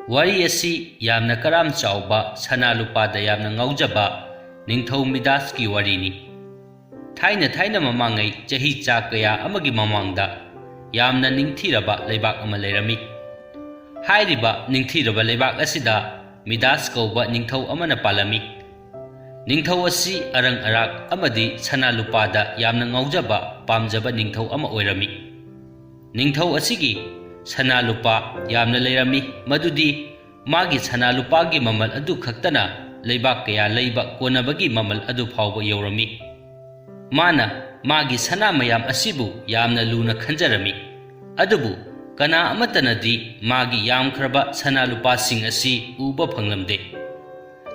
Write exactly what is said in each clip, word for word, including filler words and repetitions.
ꯋꯥꯔꯤ ꯑꯁꯤ ꯌꯥꯝꯅ ꯀꯔꯥꯝ ꯆꯥꯎꯕ, ꯁꯅꯥ ꯂꯨꯄꯥꯗ ꯌꯥꯝꯅ ꯉꯥꯎꯖꯕ ꯅꯤꯡꯊꯧ ꯃꯤꯗꯥꯁꯀꯤ ꯋꯥꯔꯤꯅꯤ꯫ ꯊꯥꯏꯅ ꯊꯥꯏꯅ ꯃꯃꯥꯡꯉꯩ, ꯆꯍꯤ ꯆꯥ ꯀꯌꯥ ꯑꯃꯒꯤ ꯃꯃꯥꯡꯗ, ꯌꯥꯝꯅ ꯅꯤꯡꯊꯤꯔꯕ ꯂꯩꯕꯥꯛ ꯑꯃ ꯂꯩꯔꯝꯃꯤ꯫ ꯍꯥꯏꯔꯤꯕ ꯅꯤꯡꯊꯤꯔꯕ ꯂꯩꯕꯥꯛ ꯑꯁꯤꯗ ꯃꯤꯗꯥꯁ ꯀꯧꯕ ꯅꯤꯡꯊꯧ ꯑꯃꯅ ꯄꯥꯜꯂꯝꯃꯤ꯫ ꯅꯤꯡꯊꯧ ꯑꯁꯤ ꯑꯔꯪ ꯑꯔꯥꯛ ꯑꯃꯗꯤ ꯁꯅꯥ ꯂꯨꯄꯥꯗ ꯌꯥꯝꯅ ꯉꯥꯎꯖꯕ, ꯄꯥꯝꯖꯕ ꯅꯤꯡꯊꯧ ꯑꯃ ꯑꯣꯏꯔꯝꯃꯤ꯫ ꯅꯤꯡꯊꯧ ꯑꯁꯤꯒꯤ ꯁꯅꯥ ꯂꯨꯄꯥ ꯌꯥꯝꯅ ꯂꯩꯔꯝꯃꯤ, ꯃꯗꯨꯗꯤ ꯃꯥꯒꯤ ꯁꯅꯥ ꯂꯨꯄꯥꯒꯤ ꯃꯃꯜ ꯑꯗꯨ ꯈꯛꯇꯅ ꯂꯩꯕꯥꯛ ꯀꯌꯥ ꯂꯩꯕ ꯀꯣꯟꯅꯕꯒꯤ ꯃꯃꯜ ꯑꯗꯨ ꯐꯥꯎꯕ ꯌꯧꯔꯝꯃꯤ꯫ ꯃꯥꯅ ꯃꯥꯒꯤ ꯁꯅꯥ ꯃꯌꯥꯝ ꯑꯁꯤꯕꯨ ꯌꯥꯝꯅ ꯂꯨꯅ ꯈꯟꯖꯔꯝꯃꯤ꯫ ꯑꯗꯨꯕꯨ ꯀꯅꯥ ꯑꯃꯠꯇꯅꯗꯤ ꯃꯥꯒꯤ ꯌꯥꯝꯈ꯭ꯔꯕ ꯁꯅꯥ ꯂꯨꯄꯥꯁꯤꯡ ꯑꯁꯤ ꯎꯕ ꯐꯪꯂꯝꯗꯦ꯫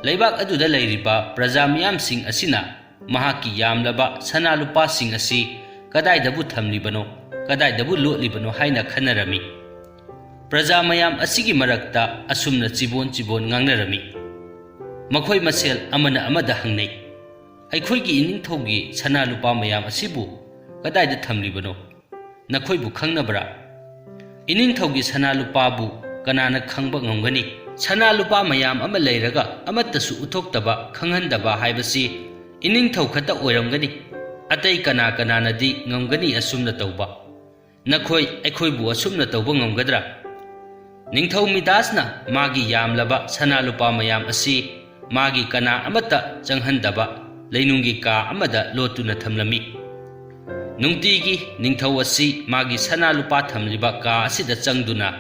ꯂꯩꯕꯥꯛ ꯑꯗꯨꯗ ꯂꯩꯔꯤꯕ ꯄ꯭ꯔꯖꯥ ꯃꯤꯌꯥꯝꯁꯤꯡ ꯑꯁꯤꯅ ꯃꯍꯥꯛꯀꯤ ꯌꯥꯝꯂꯕ ꯁꯅꯥ ꯂꯨꯄꯥꯁꯤꯡ ꯑꯁꯤ ꯀꯗꯥꯏꯗꯕꯨ ꯊꯝꯂꯤꯕꯅꯣ, ꯀꯗꯥꯏꯗꯕꯨ ꯂꯣꯠꯂꯤꯕꯅꯣ ꯍꯥꯏꯅ ꯈꯟꯅꯔꯝꯃꯤ꯫ ꯄ꯭ꯔꯖꯥ ꯃꯌꯥꯝ ꯑꯁꯤꯒꯤ ꯃꯔꯛꯇ ꯑꯁꯨꯝꯅ ꯆꯤꯕꯣꯟ ꯆꯤꯕꯣꯟ ꯉꯥꯡꯅꯔꯝꯃꯤ꯫ ꯃꯈꯣꯏ ꯃꯁꯦꯜ ꯑꯃꯅ ꯑꯃꯗ ꯍꯪꯅꯩ, "ꯑꯩꯈꯣꯏꯒꯤ ꯏꯅꯤꯡꯊꯧꯒꯤ ꯁꯅꯥ ꯂꯨꯄꯥ ꯃꯌꯥꯝ ꯑꯁꯤꯕꯨ ꯀꯗꯥꯏꯗ ꯊꯝꯂꯤꯕꯅꯣ? ꯅꯈꯣꯏꯕꯨ ꯈꯪꯅꯕ꯭ꯔꯥ?" ꯏꯅꯤꯡꯊꯧꯒꯤ ꯁꯅꯥ ꯂꯨꯄꯥꯕꯨ ꯀꯅꯥꯅ ꯈꯪꯕ ꯉꯝꯒꯅꯤ? ꯁꯅꯥ ꯂꯨꯄꯥ ꯃꯌꯥꯝ ꯑꯃ ꯂꯩꯔꯒ ꯑꯃꯠꯇꯁꯨ ꯎꯠꯊꯣꯛꯇꯕ, ꯈꯪꯍꯟꯗꯕ ꯍꯥꯏꯕꯁꯤ ꯏꯅꯤꯡꯊꯧ ꯈꯛꯇ ꯑꯣꯏꯔꯝꯒꯅꯤ꯫ ꯑꯇꯩ ꯀꯅꯥ ꯀꯅꯥꯅꯗꯤ ꯉꯝꯒꯅꯤ ꯑꯁꯨꯝꯅ ꯇꯧꯕ? ꯅꯈꯣꯏ ꯑꯩꯈꯣꯏꯕꯨ ꯑꯁꯨꯝꯅ ꯇꯧꯕ ꯉꯝꯒꯗ꯭ꯔꯥ? ꯅꯤꯡꯊꯧ ꯃꯤꯗꯥꯁꯅ ꯃꯥꯒꯤ ꯌꯥꯝꯂꯕ ꯁꯅꯥ ꯂꯨꯄꯥ ꯃꯌꯥꯝ ꯑꯁꯤ ꯃꯥꯒꯤ ꯀꯅꯥ ꯑꯃꯠꯇ ꯆꯪꯍꯟꯗꯕ ꯂꯩꯅꯨꯡꯒꯤ ꯀꯥ ꯑꯃꯗ ꯂꯣꯠꯇꯨꯅ ꯊꯝꯂꯝꯃꯤ꯫ ꯅꯨꯡꯇꯤꯒꯤ ꯅꯤꯡꯊꯧ ꯑꯁꯤ ꯃꯥꯒꯤ ꯁꯅꯥ ꯂꯨꯄꯥ ꯊꯝꯂꯤꯕ ꯀꯥ ꯑꯁꯤꯗ ꯆꯪꯗꯨꯅ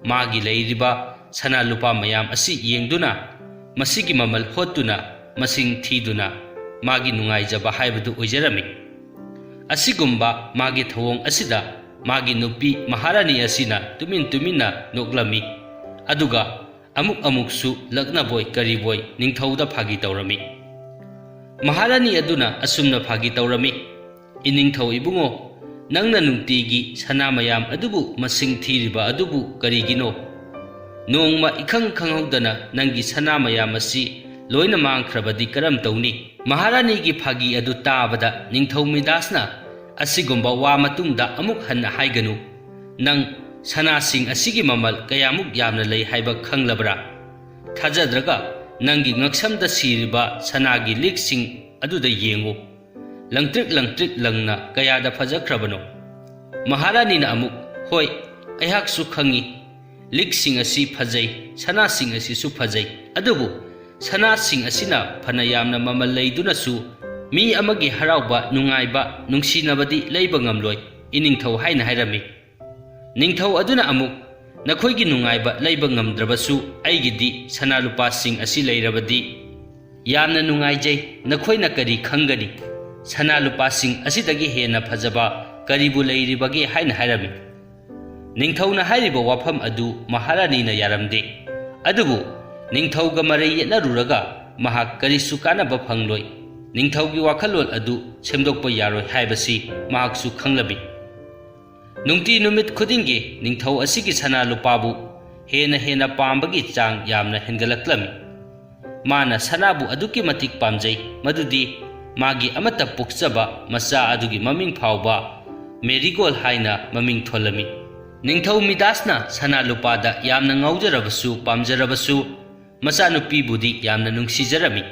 ꯃꯥꯒꯤ ꯂꯩꯔꯤꯕ ꯁꯅꯥ ꯂꯨꯄꯥ ꯃꯌꯥꯝ ꯑꯁꯤ ꯌꯦꯡꯗꯨꯅ, ꯃꯁꯤꯒꯤ ꯃꯃꯜ ꯍꯣꯠꯇꯨꯅ, ꯃꯁꯤꯡ ꯊꯤꯗꯨꯅ ꯃꯥꯒꯤ ꯅꯨꯡꯉꯥꯏꯖꯕ ꯍꯥꯏꯕꯗꯨ ꯑꯣꯏꯖꯔꯝꯃꯤ꯫ ꯑꯁꯤꯒꯨꯝꯕ ꯃꯥꯒꯤ ꯊꯧꯑꯣꯡ ꯑꯁꯤꯗ ꯃꯥꯒꯤ ꯅꯨꯄꯤ ꯃꯍꯥꯔꯥꯅꯤ ꯑꯁꯤꯅ ꯇꯨꯃꯤꯟ ꯇꯨꯃꯤꯟꯅ ꯅꯣꯛꯂꯝꯃꯤ꯫ ꯑꯗꯨꯒ ꯑꯃꯨꯛ ꯑꯃꯨꯛꯁꯨ ꯂꯛꯅꯕꯣꯏ ꯀꯔꯤꯕꯣꯏ ꯅꯤꯡꯊꯧꯗ ꯐꯥꯒꯤ ꯇꯧꯔꯝꯃꯤ꯫ ꯃꯍꯥꯔꯥꯅꯤ ꯑꯗꯨꯅ ꯑꯁꯨꯝꯅ ꯐꯥꯒꯤ ꯇꯧꯔꯝꯃꯤ, "ꯏꯅꯤꯡꯊꯧ ꯏꯕꯨꯡꯉꯣ, ꯅꯪꯅ ꯅꯨꯡꯇꯤꯒꯤ ꯁꯅꯥ ꯃꯌꯥꯝ ꯑꯗꯨꯕꯨ ꯃꯁꯤꯡ ꯊꯤꯔꯤꯕ ꯑꯗꯨꯕꯨ ꯀꯔꯤꯒꯤꯅꯣ? ꯅꯣꯡꯃ ꯏꯈꯪ ꯈꯪꯍꯧꯗꯅ ꯅꯪꯒꯤ ꯁꯅꯥ ꯃꯌꯥꯝ ꯑꯁꯤ ꯂꯣꯏꯅ ꯃꯥꯡꯈ꯭ꯔꯕꯗꯤ ꯀꯔꯝ ꯇꯧꯅꯤ?" ꯃꯍꯥꯔꯥꯅꯤꯒꯤ ꯐꯥꯒꯤ ꯑꯗꯨ ꯇꯥꯕꯗ ꯅꯤꯡꯊꯧ ꯃꯤꯗꯥꯁꯅ, "ꯑꯁꯤꯒꯨꯝꯕ ꯋꯥ ꯃꯇꯨꯡꯗ ꯑꯃꯨꯛ ꯍꯟꯅ ꯍꯥꯏꯒꯅꯨ꯫ ꯅꯪ ꯁꯅꯥꯁꯤꯡ ꯑꯁꯤꯒꯤ ꯃꯃꯜ ꯀꯌꯥꯃꯨꯛ ꯌꯥꯝꯅ ꯂꯩ ꯍꯥꯏꯕ ꯈꯪꯂꯕ꯭ꯔꯥ? ꯊꯥꯖꯗ꯭ꯔꯒ ꯅꯪꯒꯤ ꯉꯛꯁꯝꯗ ꯁꯤꯔꯤꯕ ꯁꯅꯥꯒꯤ ꯂꯤꯛꯁꯤꯡ ꯑꯗꯨꯗ ꯌꯦꯡꯉꯨ꯫ ꯂꯪꯇ꯭ꯔꯤꯛ ꯂꯪꯇ꯭ꯔꯤꯛ ꯂꯪꯅ ꯀꯌꯥꯗ ꯐꯖꯈ꯭ꯔꯕꯅꯣ?" ꯃꯍꯥꯔꯥꯅꯤꯅ ꯑꯃꯨꯛ, "ꯍꯣꯏ, ꯑꯩꯍꯥꯛꯁꯨ ꯈꯪꯏ꯫ ꯂꯤꯛꯁꯤꯡ ꯑꯁꯤ ꯐꯖꯩ, ꯁꯅꯥꯁꯤꯡ ꯑꯁꯤꯁꯨ ꯐꯖꯩ꯫ ꯑꯗꯨꯕꯨ ꯁꯅꯥꯁꯤꯡ ꯑꯁꯤꯅ ꯐꯅ ꯌꯥꯝꯅ ꯃꯃꯜ ꯂꯩꯗꯨꯅꯁꯨ ꯃꯤ ꯑꯃꯒꯤ ꯍꯔꯥꯎꯕ, ꯅꯨꯡꯉꯥꯏꯕ, ꯅꯨꯡꯁꯤꯅꯕꯗꯤ ꯂꯩꯕ ꯉꯝꯂꯣꯏ, ꯏꯅꯤꯡꯊꯧ" ꯍꯥꯏꯅ ꯍꯥꯏꯔꯝꯃꯤ꯫ ꯅꯤꯡꯊꯧ ꯑꯗꯨꯅ ꯑꯃꯨꯛ, "ꯅꯈꯣꯏꯒꯤ ꯅꯨꯡꯉꯥꯏꯕ ꯂꯩꯕ ꯉꯝꯗ꯭ꯔꯕꯁꯨ ꯑꯩꯒꯤꯗꯤ ꯁꯅꯥ ꯂꯨꯄꯥꯁꯤꯡ ꯑꯁꯤ ꯂꯩꯔꯕꯗꯤ ꯌꯥꯝꯅ ꯅꯨꯡꯉꯥꯏꯖꯩ꯫ ꯅꯈꯣꯏꯅ ꯀꯔꯤ ꯈꯪꯒꯅꯤ? ꯁꯅꯥ ꯂꯨꯄꯥꯁꯤꯡ ꯑꯁꯤꯗꯒꯤ ꯍꯦꯟꯅ ꯐꯖꯕ ꯀꯔꯤꯕꯨ ꯂꯩꯔꯤꯕꯒꯦ?" ꯍꯥꯏꯅ ꯍꯥꯏꯔꯝꯃꯤ꯫ ꯅꯤꯡꯊꯧꯅ ꯍꯥꯏꯔꯤꯕ ꯋꯥꯐꯝ ꯑꯗꯨ ꯃꯍꯥꯔꯥꯅꯤꯅ ꯌꯥꯔꯝꯗꯦ꯫ ꯑꯗꯨꯕꯨ ꯅꯤꯡꯊꯧꯒ ꯃꯔꯩ ꯌꯦꯠꯅꯔꯨꯔꯒ ꯃꯍꯥꯛ ꯀꯔꯤꯁꯨ ꯀꯥꯟꯅꯕ ꯐꯪꯂꯣꯏ, ꯅꯤꯡꯊꯧꯒꯤ ꯋꯥꯈꯜꯂꯣꯟ ꯑꯗꯨ ꯁꯦꯝꯗꯣꯛꯄ ꯌꯥꯔꯣꯏ ꯍꯥꯏꯕꯁꯤ ꯃꯍꯥꯛꯁꯨ ꯈꯪꯂꯝꯃꯤ꯫ ꯅꯨꯡꯇꯤ ꯅꯨꯃꯤꯠ ꯈꯨꯗꯤꯡꯒꯤ ꯅꯤꯡꯊꯧ ꯑꯁꯤꯒꯤ ꯁꯅꯥ ꯂꯨꯄꯥꯕꯨ ꯍꯦꯟꯅ ꯍꯦꯟꯅ ꯄꯥꯝꯕꯒꯤ ꯆꯥꯡ ꯌꯥꯝꯅ ꯍꯦꯟꯒꯠꯂꯛꯂꯝꯃꯤ꯫ ꯃꯥꯅ ꯁꯅꯥꯕꯨ ꯑꯗꯨꯛꯀꯤ ꯃꯇꯤꯛ ꯄꯥꯝꯖꯩ, ꯃꯗꯨꯗꯤ ꯃꯥꯒꯤ ꯑꯃꯠꯇ ꯄꯣꯛꯆꯕ ꯃꯆꯥ ꯑꯗꯨꯒꯤ ꯃꯃꯤꯡ ꯐꯥꯎꯕ ꯃꯦꯔꯤꯒꯣꯜ ꯍꯥꯏꯅ ꯃꯃꯤꯡ ꯊꯣꯜꯂꯝꯃꯤ꯫ ꯅꯤꯡꯊꯧ ꯃꯤꯗꯥꯁꯅ ꯁꯅꯥ ꯂꯨꯄꯥꯗ ꯌꯥꯝꯅ ꯉꯥꯎꯖꯔꯕꯁꯨ ꯄꯥꯝꯖꯔꯕꯁꯨ, ꯃꯆꯥꯅꯨꯄꯤꯕꯨꯗꯤ ꯌꯥꯝꯅ ꯅꯨꯡꯁꯤꯖꯔꯝꯃꯤ꯫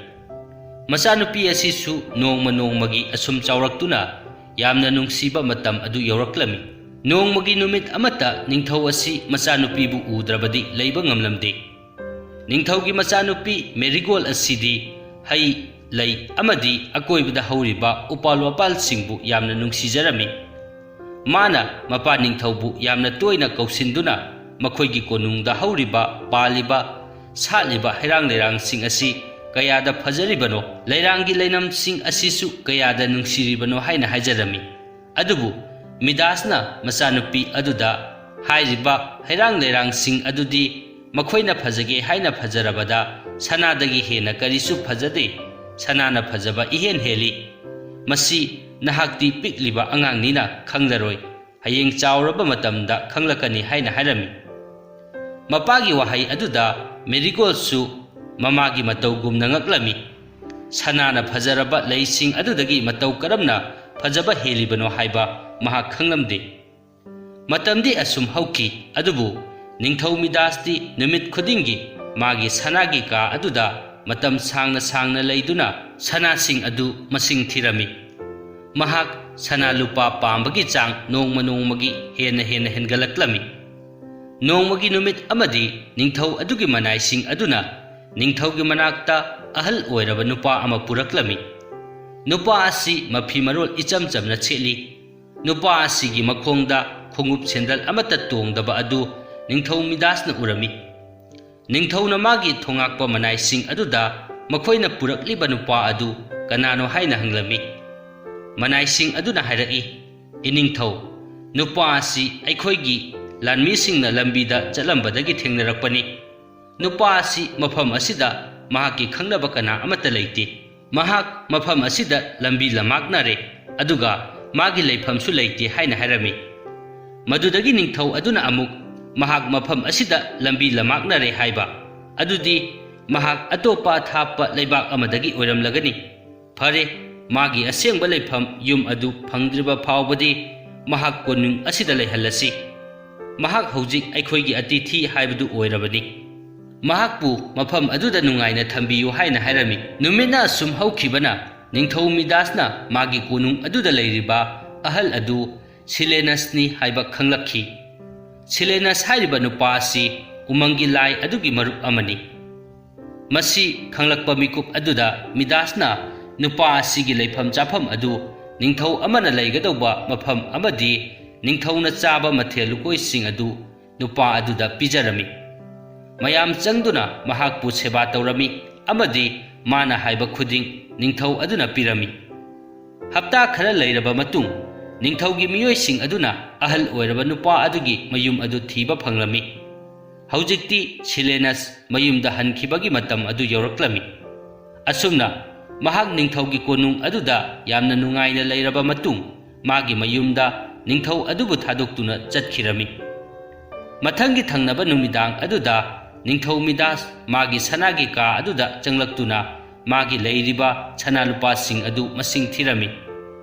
ꯃꯆꯥꯅꯨꯄꯤ ꯑꯁꯤꯁꯨ ꯅꯣꯡꯃ ꯅꯣꯡꯃꯒꯤ ꯑꯁꯨꯝ ꯆꯥꯎꯔꯛꯇꯨꯅ ꯌꯥꯝꯅ ꯅꯨꯡꯁꯤꯕ ꯃꯇꯝ ꯑꯗꯨ ꯌꯧꯔꯛꯂꯝꯃꯤ꯫ ꯅꯣꯡꯃꯒꯤ ꯅꯨꯃꯤꯠ ꯑꯃꯠꯇ ꯅꯤꯡꯊꯧ ꯑꯁꯤ ꯃꯆꯥꯅꯨꯄꯤꯕꯨ ꯎꯗ꯭ꯔꯕꯗꯤ ꯂꯩꯕ ꯉꯝꯂꯝꯗꯦ꯫ ꯅꯤꯡꯊꯧꯒꯤ ꯃꯆꯥꯅꯨꯄꯤ ꯃꯦꯔꯤꯒꯣꯜ ꯑꯁꯤꯗꯤ ꯍꯩ, ꯂꯩ ꯑꯃꯗꯤ ꯑꯀꯣꯏꯕꯗ ꯍꯧꯔꯤꯕ ꯎꯄꯥꯜ ꯋꯥꯄꯥꯜꯁꯤꯡꯕꯨ ꯌꯥꯝꯅ ꯅꯨꯡꯁꯤꯖꯔꯝꯃꯤ꯫ ꯃꯥꯅ ꯃꯄꯥ ꯅꯤꯡꯊꯧꯕꯨ ꯌꯥꯝꯅ ꯇꯣꯏꯅ ꯀꯧꯁꯤꯟꯗꯨꯅ ꯃꯈꯣꯏꯒꯤ ꯀꯣꯅꯨꯡꯗ ꯍꯧꯔꯤꯕ, ꯄꯥꯜꯂꯤꯕ, ꯁꯥꯠꯂꯤꯕ ꯍꯩꯔꯥꯡ ꯂꯩꯔꯥꯡꯁꯤꯡ ꯑꯁꯤ ꯀꯌꯥꯗ ꯐꯖꯔꯤꯕꯅꯣ, ꯂꯩꯔꯥꯡꯒꯤ ꯂꯩꯅꯝꯁꯤꯡ ꯑꯁꯤꯁꯨ ꯀꯌꯥꯗ ꯅꯨꯡꯁꯤꯔꯤꯕꯅꯣ ꯍꯥꯏꯅ ꯍꯥꯏꯖꯔꯝꯃꯤ꯫ ꯑꯗꯨꯕꯨ ꯃꯤꯗꯥꯁꯅ ꯃꯆꯥꯅꯨꯄꯤ ꯑꯗꯨꯗ ꯍꯥꯏꯔꯤꯕ ꯍꯩꯔꯥꯡ ꯂꯩꯔꯥꯡꯁꯤꯡ ꯑꯗꯨꯗꯤ ꯃꯈꯣꯏꯅ ꯐꯖꯒꯦ ꯍꯥꯏꯅ ꯐꯖꯔꯕꯗ ꯁꯅꯥꯗꯒꯤ ꯍꯦꯟꯅ ꯀꯔꯤꯁꯨ ꯐꯖꯗꯦ, ꯁꯅꯥꯅ ꯐꯖꯕ ꯏꯍꯦꯟ ꯍꯦꯜꯂꯤ꯫ ꯃꯁꯤ ꯅꯍꯥꯛꯇꯤ ꯄꯤꯛꯂꯤꯕ ꯑꯉꯥꯡꯅꯤꯅ ꯈꯪꯂꯔꯣꯏ, ꯍꯌꯦꯡ ꯆꯥꯎꯔꯕ ꯃꯇꯝꯗ ꯈꯪꯂꯛꯀꯅꯤ ꯍꯥꯏꯅ ꯍꯥꯏꯔꯝꯃꯤ꯫ ꯃꯄꯥꯒꯤ ꯋꯥꯍꯩ ꯑꯗꯨꯗ ꯃꯦꯔꯤꯒꯣꯜꯁꯨ ꯃꯃꯥꯒꯤ ꯃꯇꯧꯒꯨꯝꯅ ꯉꯛꯂꯝꯃꯤ꯫ ꯁꯅꯥꯅ ꯐꯖꯔꯕ ꯂꯩꯁꯤꯡ ꯑꯗꯨꯗꯒꯤ ꯃꯇꯧ ꯀꯔꯝꯅ ꯐꯖꯕ ꯍꯦꯜꯂꯤꯕꯅꯣ ꯍꯥꯏꯕ ꯃꯍꯥꯛ ꯈꯪꯂꯝꯗꯦ꯫ ꯃꯇꯝꯗꯤ ꯑꯁꯨꯝ ꯍꯧꯈꯤ, ꯑꯗꯨꯕꯨ ꯅꯤꯡꯊꯧ ꯃꯤꯗꯥꯁꯇꯤ ꯅꯨꯃꯤꯠ ꯈꯨꯗꯤꯡꯒꯤ ꯃꯥꯒꯤ ꯁꯅꯥꯒꯤ ꯀꯥ ꯑꯗꯨꯗ ꯃꯇꯝ ꯁꯥꯡꯅ ꯁꯥꯡꯅ ꯂꯩꯗꯨꯅ ꯁꯅꯥꯁꯤꯡ ꯑꯗꯨ ꯃꯁꯤꯡ ꯊꯤꯔꯝꯃꯤ꯫ ꯃꯍꯥꯛ ꯁꯅꯥ ꯂꯨꯄꯥ ꯄꯥꯝꯕꯒꯤ ꯆꯥꯡ ꯅꯣꯡꯃ ꯅꯣꯡꯃꯒꯤ ꯍꯦꯟꯅ ꯍꯦꯟꯅ ꯍꯦꯟꯒꯠꯂꯛꯂꯝꯃꯤ꯫ ꯅꯣꯡꯃꯒꯤ ꯅꯨꯃꯤꯠ ꯑꯃꯗꯤ ꯅꯤꯡꯊꯧ ꯑꯗꯨꯒꯤ ꯃꯅꯥꯏꯁꯤꯡ ꯑꯗꯨꯅ ꯅꯤꯡꯊꯧꯒꯤ ꯃꯅꯥꯛꯇ ꯑꯍꯜ ꯑꯣꯏꯔꯕ ꯅꯨꯄꯥ ꯑꯃ ꯄꯨꯔꯛꯂꯝꯃꯤ꯫ ꯅꯨꯄꯥ ꯑꯁꯤ ꯃꯐꯤ ꯃꯔꯣꯜ ꯏꯆꯝ ꯆꯝꯅ ꯁꯦꯠꯂꯤ꯫ ꯅꯨꯄꯥ ꯑꯁꯤꯒꯤ ꯃꯈꯣꯡꯗ ꯈꯣꯡꯎꯞ ꯁꯦꯟꯗꯜ ꯑꯃꯠꯇ ꯇꯣꯡꯗꯕ ꯑꯗꯨ ꯅꯤꯡꯊꯧ ꯃꯤꯗꯥꯁꯅ ꯎꯔꯝꯃꯤ꯫ ꯅꯤꯡꯊꯧꯅ ꯃꯥꯒꯤ ꯊꯣꯉꯥꯛꯄ ꯃꯅꯥꯏꯁꯤꯡ ꯑꯗꯨꯗ ꯃꯈꯣꯏꯅ ꯄꯨꯔꯛꯂꯤꯕ ꯅꯨꯄꯥ ꯑꯗꯨ ꯀꯅꯥꯅꯣ ꯍꯥꯏꯅ ꯍꯪꯂꯝꯃꯤ꯫ ꯃꯅꯥꯏꯁꯤꯡ ꯑꯗꯨꯅ ꯍꯥꯏꯔꯛꯏ, "ꯏꯅꯤꯡꯊꯧ, ꯅꯨꯄꯥ ꯑꯁꯤ ꯑꯩꯈꯣꯏꯒꯤ ꯂꯥꯟꯃꯤꯁꯤꯡꯅ ꯂꯝꯕꯤꯗ ꯆꯠꯂꯝꯕꯗꯒꯤ ꯊꯦꯡꯅꯔꯛꯄꯅꯤ꯫ ꯅꯨꯄꯥ ꯑꯁꯤ ꯃꯐꯝ ꯑꯁꯤꯗ ꯃꯍꯥꯛꯀꯤ ꯈꯪꯅꯕ ꯀꯅꯥ ꯑꯃꯠꯇ ꯂꯩꯇꯦ꯫ ꯃꯍꯥꯛ ꯃꯐꯝ ꯑꯁꯤꯗ ꯂꯝꯕꯤ ꯂꯝꯃꯥꯛꯅꯔꯦ, ꯑꯗꯨꯒ ꯃꯥꯒꯤ ꯂꯩꯐꯝꯁꯨ ꯂꯩꯇꯦ" ꯍꯥꯏꯅ ꯍꯥꯏꯔꯝꯃꯤ꯫ ꯃꯗꯨꯗꯒꯤ ꯅꯤꯡꯊꯧ ꯑꯗꯨꯅ ꯑꯃꯨꯛ, "ꯃꯍꯥꯛ ꯃꯐꯝ ꯑꯁꯤꯗ ꯂꯝꯕꯤ ꯂꯝꯃꯥꯛꯅꯔꯦ ꯍꯥꯏꯕ, ꯑꯗꯨꯗꯤ ꯃꯍꯥꯛ ꯑꯇꯣꯞꯄ ꯑꯊꯥꯞꯄ ꯂꯩꯕꯥꯛ ꯑꯃꯗꯒꯤ ꯑꯣꯏꯔꯝꯂꯒꯅꯤ꯫ ꯐꯔꯦ, ꯃꯥꯒꯤ ꯑꯁꯦꯡꯕ ꯂꯩꯐꯝ ꯌꯨꯝ ꯑꯗꯨ ꯐꯪꯗ꯭ꯔꯤꯕ ꯐꯥꯎꯕꯗꯤ ꯃꯍꯥꯛ ꯀꯣꯅꯨꯡ ꯑꯁꯤꯗ ꯂꯩꯍꯜꯂꯁꯤ꯫ ꯃꯍꯥꯛ ꯍꯧꯖꯤꯛ ꯑꯩꯈꯣꯏꯒꯤ ꯑꯇꯤꯊꯤ ꯍꯥꯏꯕꯗꯨ ꯑꯣꯏꯔꯕꯅꯤ"꯫ ꯃꯍꯥꯛꯄꯨ ꯃꯐꯝ ꯑꯗꯨꯗ ꯅꯨꯡꯉꯥꯏꯅ ꯊꯝꯕꯤꯌꯨ ꯍꯥꯏꯅ ꯍꯥꯏꯔꯝꯃꯤ꯫ ꯅꯨꯃꯤꯠꯅ ꯑꯁꯨꯝ ꯍꯧꯈꯤꯕꯅ ꯅꯤꯡꯊꯧ ꯃꯤꯗꯥꯁꯅ ꯃꯥꯒꯤ ꯀꯣꯅꯨꯡ ꯑꯗꯨꯗ ꯂꯩꯔꯤꯕ ꯑꯍꯜ ꯑꯗꯨ ꯁꯤꯂꯦꯅꯁꯅꯤ ꯍꯥꯏꯕ ꯈꯪꯂꯛꯈꯤ꯫ ꯁꯤꯂꯦꯅꯁ ꯍꯥꯏꯔꯤꯕ ꯅꯨꯄꯥ ꯑꯁꯤ ꯎꯃꯪꯒꯤ ꯂꯥꯏ ꯑꯗꯨꯒꯤ ꯃꯔꯨꯞ ꯑꯃꯅꯤ꯫ ꯃꯁꯤ ꯈꯪꯂꯛꯄ ꯃꯤꯀꯨꯞ ꯑꯗꯨꯗ ꯃꯤꯗꯥꯁꯅ ꯅꯨꯄꯥ ꯑꯁꯤꯒꯤ ꯂꯩꯐꯝ ꯆꯥꯐꯝ ꯑꯗꯨ ꯅꯤꯡꯊꯧ ꯑꯃꯅ ꯂꯩꯒꯗꯧꯕ ꯃꯐꯝ ꯑꯃꯗꯤ ꯅꯤꯡꯊꯧꯅ ꯆꯥꯕ ꯃꯊꯦꯜ ꯂꯨꯀꯣꯏꯁꯤꯡ ꯑꯗꯨ ꯅꯨꯄꯥ ꯑꯗꯨꯗ ꯄꯤꯖꯔꯝꯃꯤ꯫ ꯃꯌꯥꯝ ꯆꯪꯗꯨꯅ ꯃꯍꯥꯛꯄꯨ ꯁꯦꯕꯥ ꯇꯧꯔꯝꯃꯤ ꯑꯃꯗꯤ ꯃꯥꯅ ꯍꯥꯏꯕ ꯈꯨꯗꯤꯡ ꯅꯤꯡꯊꯧ ꯑꯗꯨꯅ ꯄꯤꯔꯝꯃꯤ꯫ ꯍꯞꯇꯥ ꯈꯔ ꯂꯩꯔꯕ ꯃꯇꯨꯡ, ꯅꯤꯡꯊꯧꯒꯤ ꯃꯤꯑꯣꯏꯁꯤꯡ ꯑꯗꯨꯅ ꯑꯍꯜ ꯑꯣꯏꯔꯕ ꯅꯨꯄꯥ ꯑꯗꯨꯒꯤ ꯃꯌꯨꯝ ꯑꯗꯨ ꯊꯤꯕ ꯐꯪꯂꯝꯃꯤ꯫ ꯍꯧꯖꯤꯛꯇꯤ ꯁꯤꯂꯦꯅꯁ ꯃꯌꯨꯝꯗ ꯍꯟꯈꯤꯕꯒꯤ ꯃꯇꯝ ꯑꯗꯨ ꯌꯧꯔꯛꯂꯝꯃꯤ꯫ ꯑꯁꯨꯝꯅ ꯃꯍꯥꯛ ꯅꯤꯡꯊꯧꯒꯤ ꯀꯣꯅꯨꯡ ꯑꯗꯨꯗ ꯌꯥꯝꯅ ꯅꯨꯡꯉꯥꯏꯅ ꯂꯩꯔꯕ ꯃꯇꯨꯡ, ꯃꯥꯒꯤ ꯃꯌꯨꯝꯗ ꯅꯤꯡꯊꯧ ꯑꯗꯨꯕꯨ ꯊꯥꯗꯣꯛꯇꯨꯅ ꯆꯠꯈꯤꯔꯝꯃꯤ꯫ ꯃꯊꯪꯒꯤ ꯊꯪꯅꯕ ꯅꯨꯃꯤꯗꯥꯡ ꯑꯗꯨꯗ ꯅꯤꯡꯊꯧ ꯃꯤꯗꯥꯁ ꯃꯥꯒꯤ ꯁꯅꯥꯒꯤ ꯀꯥ ꯑꯗꯨꯗ ꯆꯪꯂꯛꯇꯨꯅ ꯃꯥꯒꯤ ꯂꯩꯔꯤꯕ ꯁꯅꯥ ꯂꯨꯄꯥꯁꯤꯡ ꯑꯗꯨ ꯃꯁꯤꯡ ꯊꯤꯔꯝꯃꯤ꯫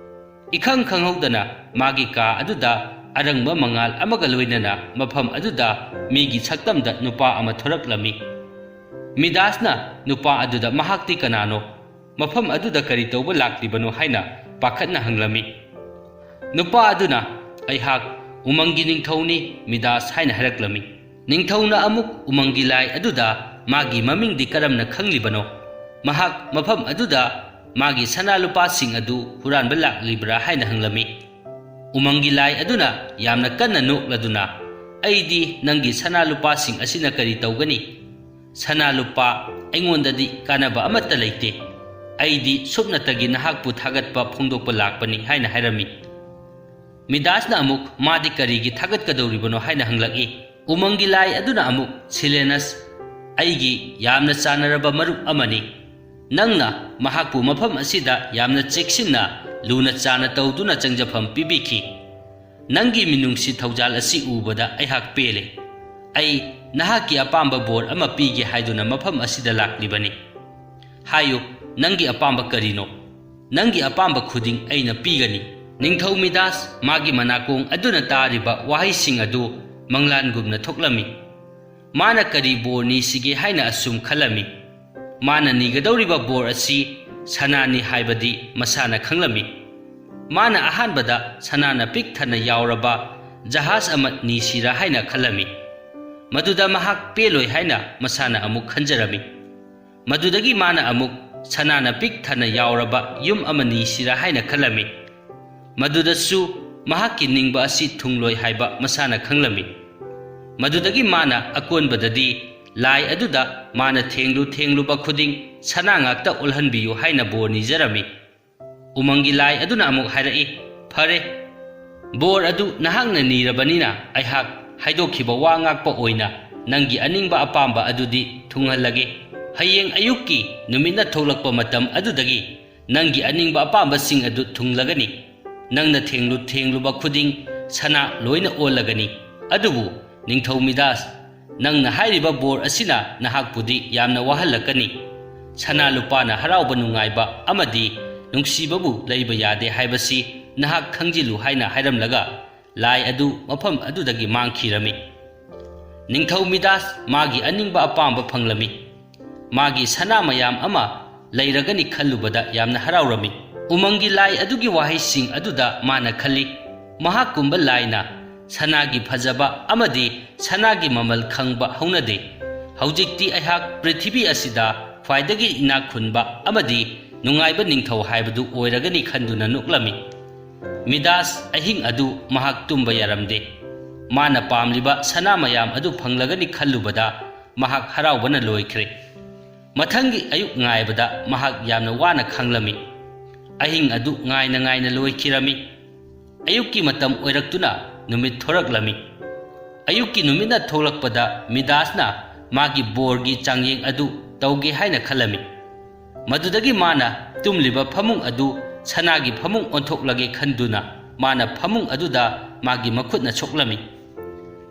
ꯏꯈꯪ ꯈꯪꯍꯧꯗꯅ ꯃꯥꯒꯤ ꯀꯥ ꯑꯗꯨꯗ ꯑꯔꯪꯕ ꯃꯉꯥꯜ ꯑꯃꯒ ꯂꯣꯏꯅꯅ ꯃꯐꯝ ꯑꯗꯨꯗ ꯃꯤꯒꯤ ꯁꯛꯇꯝꯗ ꯅꯨꯄꯥ ꯑꯃ ꯊꯣꯔꯛꯂꯝꯃꯤ꯫ ꯃꯤꯗꯥꯁꯅ ꯅꯨꯄꯥ ꯑꯗꯨꯗ ꯃꯍꯥꯛꯇꯤ ꯀꯅꯥꯅꯣ, ꯃꯐꯝ ꯑꯗꯨꯗ ꯀꯔꯤ ꯇꯧꯕ ꯂꯥꯛꯂꯤꯕꯅꯣ ꯍꯥꯏꯅ ꯄꯥꯈꯠꯅ ꯍꯪꯂꯝꯃꯤ꯫ ꯅꯨꯄꯥ ꯑꯗꯨꯅ, "ꯑꯩꯍꯥꯛ ꯎꯃꯪꯒꯤ ꯅꯤꯡꯊꯧꯅꯤ, ꯃꯤꯗꯥꯁ" ꯍꯥꯏꯅ ꯍꯥꯏꯔꯛꯂꯝꯃꯤ꯫ ꯅꯤꯡꯊꯧꯅ ꯑꯃꯨꯛ ꯎꯃꯪꯒꯤ ꯂꯥꯏ ꯑꯗꯨꯗ ꯃꯥꯒꯤ ꯃꯃꯤꯡꯗꯤ ꯀꯔꯝꯅ ꯈꯪꯂꯤꯕꯅꯣ? ꯃꯍꯥꯛ ꯃꯐꯝ ꯑꯗꯨꯗ ꯃꯥꯒꯤ ꯁꯅꯥ ꯂꯨꯄꯥꯁꯤꯡ ꯑꯗꯨ ꯍꯨꯔꯥꯟꯕ ꯂꯥꯛꯂꯤꯕ꯭ꯔꯥ ꯍꯥꯏꯅ ꯍꯪꯂꯝꯃꯤ꯫ ꯎꯃꯪꯒꯤ ꯂꯥꯏ ꯑꯗꯨꯅ ꯌꯥꯝꯅ ꯀꯟꯅ ꯅꯣꯛꯂꯗꯨꯅ, "ꯑꯩꯗꯤ ꯅꯪꯒꯤ ꯁꯅꯥ ꯂꯨꯄꯥꯁꯤꯡ ꯑꯁꯤꯅ ꯀꯔꯤ ꯇꯧꯒꯅꯤ? ꯁꯅꯥ ꯂꯨꯄꯥ ꯑꯩꯉꯣꯟꯗꯗꯤ ꯀꯥꯟꯅꯕ ꯑꯃꯠꯇ ꯂꯩꯇꯦ꯫ ꯑꯩꯗꯤ ꯁꯨꯞꯅꯇꯒꯤ ꯅꯍꯥꯛꯄꯨ ꯊꯥꯒꯠꯄ ꯐꯣꯡꯗꯣꯛꯄ ꯂꯥꯛꯄꯅꯤ" ꯍꯥꯏꯅ ꯍꯥꯏꯔꯝꯃꯤ꯫ ꯃꯤꯗꯥꯁꯅ ꯑꯃꯨꯛ ꯃꯥꯗꯤ ꯀꯔꯤꯒꯤ ꯊꯥꯒꯠꯀꯗꯧꯔꯤꯕꯅꯣ ꯍꯥꯏꯅ ꯍꯪꯂꯛꯏ꯫ ꯎꯃꯪꯒꯤ ꯂꯥꯏ ꯑꯗꯨꯅ ꯑꯃꯨꯛ, "ꯁꯤꯂꯦꯅꯁ ꯑꯩꯒꯤ ꯌꯥꯝꯅ ꯆꯥꯟꯅꯔꯕ ꯃꯔꯨꯞ ꯑꯃꯅꯤ꯫ ꯅꯪꯅ ꯃꯍꯥꯛꯄꯨ ꯃꯐꯝ ꯑꯁꯤꯗ ꯌꯥꯝꯅ ꯆꯦꯛꯁꯤꯟꯅ ꯂꯨꯅ ꯆꯥꯟꯅ ꯇꯧꯗꯨꯅ ꯆꯪꯖꯐꯝ ꯄꯤꯕꯤꯈꯤ꯫ ꯅꯪꯒꯤ ꯃꯤꯅꯨꯡꯁꯤ ꯊꯧꯖꯥꯜ ꯑꯁꯤ ꯎꯕꯗ ꯑꯩꯍꯥꯛ ꯄꯦꯜꯂꯦ꯫ ꯑꯩ ꯅꯍꯥꯛꯀꯤ ꯑꯄꯥꯝꯕ ꯕꯣꯔ ꯑꯃ ꯄꯤꯒꯦ ꯍꯥꯏꯗꯨꯅ ꯃꯐꯝ ꯑꯁꯤꯗ ꯂꯥꯛꯂꯤꯕꯅꯤ꯫ ꯍꯥꯏꯌꯨ, ꯅꯪꯒꯤ ꯑꯄꯥꯝꯕ ꯀꯔꯤꯅꯣ? ꯅꯪꯒꯤ ꯑꯄꯥꯝꯕ ꯈꯨꯗꯤꯡ ꯑꯩꯅ ꯄꯤꯒꯅꯤ꯫" ꯅꯤꯡꯊꯧ ꯃꯤꯗꯥꯁ ꯃꯥꯒꯤ ꯃꯅꯥꯀꯣꯡ ꯑꯗꯨꯅ ꯇꯥꯔꯤꯕ ꯋꯥꯍꯩꯁꯤꯡ ꯑꯗꯨ ꯃꯪꯂꯥꯟꯒꯨꯝꯅ ꯊꯣꯛꯂꯝꯃꯤ꯫ ꯃꯥꯅ ꯀꯔꯤ ꯕꯣꯔ ꯅꯤꯁꯤꯒꯦ ꯍꯥꯏꯅ ꯑꯁꯨꯝ ꯈꯜꯂꯝꯃꯤ꯫ ꯃꯥꯅ ꯅꯤꯒꯗꯧꯔꯤꯕ ꯕꯣꯔ ꯑꯁꯤ ꯁꯅꯥꯅꯤ ꯍꯥꯏꯕꯗꯤ ꯃꯁꯥꯅ ꯈꯪꯂꯝꯃꯤ꯫ ꯃꯥꯅ ꯑꯍꯥꯟꯕꯗ ꯁꯅꯥꯅ ꯄꯤꯛ ꯊꯟꯅ ꯌꯥꯎꯔꯕ ꯖꯍꯥꯖ ꯑꯃ ꯅꯤꯁꯤꯔꯥ ꯍꯥꯏꯅ ꯈꯜꯂꯝꯃꯤ꯫ ꯃꯗꯨꯗ ꯃꯍꯥꯛ ꯄꯦꯜꯂꯣꯏ ꯍꯥꯏꯅ ꯃꯁꯥꯅ ꯑꯃꯨꯛ ꯈꯟꯖꯔꯝꯃꯤ꯫ ꯃꯗꯨꯗꯒꯤ ꯃꯥꯅ ꯑꯃꯨꯛ ꯁꯅꯥꯅ ꯄꯤꯛ ꯊꯟꯅ ꯌꯥꯎꯔꯕ ꯌꯨꯝ ꯑꯃ ꯅꯤꯁꯤꯔꯥ ꯍꯥꯏꯅ ꯈꯜꯂꯝꯃꯤ꯫ ꯃꯗꯨꯗꯁꯨ ꯃꯍꯥꯛꯀꯤ ꯅꯤꯡꯕ ꯑꯁꯤ ꯊꯨꯡꯂꯣꯏ ꯍꯥꯏꯕ ꯃꯁꯥꯅ ꯈꯪꯂꯝꯃꯤ꯫ ꯃꯗꯨꯗꯒꯤ ꯃꯥꯅ ꯑꯀꯣꯟꯕꯗꯗꯤ ꯂꯥꯏ ꯑꯗꯨꯗ ꯃꯥꯅ ꯊꯦꯡꯂꯨ ꯊꯦꯡꯂꯨꯕ ꯈꯨꯗꯤꯡ ꯁꯅꯥ ꯉꯥꯛꯇ ꯑꯣꯜꯍꯟꯕꯤꯌꯨ ꯍꯥꯏꯅ ꯕꯣꯔ ꯅꯤꯖꯔꯝꯃꯤ꯫ ꯎꯃꯪꯒꯤ ꯂꯥꯏ ꯑꯗꯨꯅ ꯑꯃꯨꯛ ꯍꯥꯏꯔꯛꯏ, "ꯐꯔꯦ, ꯕꯣꯔ ꯑꯗꯨ ꯅꯍꯥꯛꯅ ꯅꯤꯔꯕꯅꯤꯅ ꯑꯩꯍꯥꯛ ꯍꯥꯏꯗꯣꯛꯈꯤꯕ ꯋꯥ ꯉꯥꯛꯄ ꯑꯣꯏꯅ ꯅꯪꯒꯤ ꯑꯅꯤꯡꯕ ꯑꯄꯥꯝꯕ ꯑꯗꯨꯗꯤ ꯊꯨꯡꯍꯜꯂꯒꯦ꯫ ꯍꯌꯦꯡ ꯑꯌꯨꯛꯀꯤ ꯅꯨꯃꯤꯠꯅ ꯊꯣꯛꯂꯛꯄ ꯃꯇꯝ ꯑꯗꯨꯗꯒꯤ ꯅꯪꯒꯤ ꯑꯅꯤꯡꯕ ꯑꯄꯥꯝꯕꯁꯤꯡ ꯑꯗꯨ ꯊꯨꯡꯂꯒꯅꯤ꯫ ꯅꯪꯅ ꯊꯦꯡꯂꯨ ꯊꯦꯡꯂꯨꯕ ꯈꯨꯗꯤꯡ ꯁꯅꯥ ꯂꯣꯏꯅ ꯑꯣꯜꯂꯒꯅꯤ꯫ ꯑꯗꯨꯕꯨ ꯅꯤꯡꯊꯧ ꯃꯤꯗꯥꯁ, ꯅꯪꯅ ꯍꯥꯏꯔꯤꯕ ꯕꯣꯔ ꯑꯁꯤꯅ ꯅꯍꯥꯛꯄꯨꯗꯤ ꯌꯥꯝꯅ ꯋꯥꯍꯜꯂꯛꯀꯅꯤ꯫ ꯁꯅꯥ ꯂꯨꯄꯥꯅ ꯍꯔꯥꯎꯕ ꯅꯨꯡꯉꯥꯏꯕ ꯑꯃꯗꯤ ꯅꯨꯡꯁꯤꯕꯕꯨ ꯂꯩꯕ ꯌꯥꯗꯦ ꯍꯥꯏꯕꯁꯤ ꯅꯍꯥꯛ ꯈꯪꯖꯤꯜꯂꯨ" ꯍꯥꯏꯅ ꯍꯥꯏꯔꯝꯂꯒ ꯂꯥꯏ ꯑꯗꯨ ꯃꯐꯝ ꯑꯗꯨꯗꯒꯤ ꯃꯥꯡꯈꯤꯔꯝꯃꯤ꯫ ꯅꯤꯡꯊꯧ ꯃꯤꯗꯥꯁ ꯃꯥꯒꯤ ꯑꯅꯤꯡꯕ ꯑꯄꯥꯝꯕ ꯐꯪꯂꯝꯃꯤ꯫ ꯃꯥꯒꯤ ꯁꯅꯥ ꯃꯌꯥꯝ ꯑꯃ ꯂꯩꯔꯒꯅꯤ ꯈꯜꯂꯨꯕꯗ ꯌꯥꯝꯅ ꯍꯔꯥꯎꯔꯝꯃꯤ꯫ ꯎꯃꯪꯒꯤ ꯂꯥꯏ ꯑꯗꯨꯒꯤ ꯋꯥꯍꯩꯁꯤꯡ ꯑꯗꯨꯗ ꯃꯥꯅ ꯈꯜꯂꯤ, "ꯃꯍꯥꯛꯀꯨꯝꯕ ꯂꯥꯏꯅ ꯁꯅꯥꯒꯤ ꯐꯖꯕ ꯑꯃꯗꯤ ꯁꯅꯥꯒꯤ ꯃꯃꯜ ꯈꯪꯕ ꯍꯧꯅꯗꯦ꯫ ꯍꯧꯖꯤꯛꯇꯤ ꯑꯩꯍꯥꯛ ꯄ꯭ꯔꯤꯊꯤꯕꯤ ꯑꯁꯤꯗ ꯈ꯭ꯋꯥꯏꯗꯒꯤ ꯏꯅꯥꯛ ꯈꯨꯟꯕ ꯑꯃꯗꯤ ꯅꯨꯡꯉꯥꯏꯕ ꯅꯤꯡꯊꯧ ꯍꯥꯏꯕꯗꯨ ꯑꯣꯏꯔꯒꯅꯤ" ꯈꯟꯗꯨꯅ ꯅꯣꯛꯂꯝꯃꯤ꯫ ꯃꯤꯗꯥꯁ ꯑꯍꯤꯡ ꯑꯗꯨ ꯃꯍꯥꯛ ꯇꯨꯝꯕ ꯌꯥꯔꯝꯗꯦ꯫ ꯃꯥꯅ ꯄꯥꯝꯂꯤꯕ ꯁꯅꯥ ꯃꯌꯥꯝ ꯑꯗꯨ ꯐꯪꯂꯒꯅꯤ ꯈꯜꯂꯨꯕꯗ ꯃꯍꯥꯛ ꯍꯔꯥꯎꯕꯅ ꯂꯣꯏꯈ꯭ꯔꯦ꯫ ꯃꯊꯪꯒꯤ ꯑꯌꯨꯛ ꯉꯥꯏꯕꯗ ꯃꯍꯥꯛ ꯌꯥꯝꯅ ꯋꯥꯅ ꯈꯥꯡꯂꯝꯃꯤ꯫ ꯑꯍꯤꯡ ꯑꯗꯨ ꯉꯥꯏꯅ ꯉꯥꯏꯅ ꯂꯣꯏꯈꯤꯔꯝꯃꯤ꯫ ꯑꯌꯨꯛꯀꯤ ꯃꯇꯝ ꯑꯣꯏꯔꯛꯇꯨꯅ ꯅꯨꯃꯤꯠ ꯊꯣꯔꯛꯂꯝꯃꯤ꯫ ꯑꯌꯨꯛꯀꯤ ꯅꯨꯃꯤꯠꯅ ꯊꯣꯛꯂꯛꯄꯗ ꯃꯤꯗꯥꯁꯅ ꯃꯥꯒꯤ ꯕꯣꯔꯒꯤ ꯆꯥꯡꯌꯦꯡ ꯑꯗꯨ ꯇꯧꯒꯦ ꯍꯥꯏꯅ ꯈꯜꯂꯝꯃꯤ꯫ ꯃꯗꯨꯗꯒꯤ ꯃꯥꯅ ꯇꯨꯝꯂꯤꯕ ꯐꯃꯨꯡ ꯑꯗꯨ ꯁꯅꯥꯒꯤ ꯐꯃꯨꯡ ꯑꯣꯟꯊꯣꯛꯂꯒꯦ ꯈꯟꯗꯨꯅ ꯃꯥꯅ ꯐꯃꯨꯡ ꯑꯗꯨꯗ ꯃꯥꯒꯤ ꯃꯈꯨꯠꯅ ꯁꯣꯛꯂꯝꯃꯤ꯫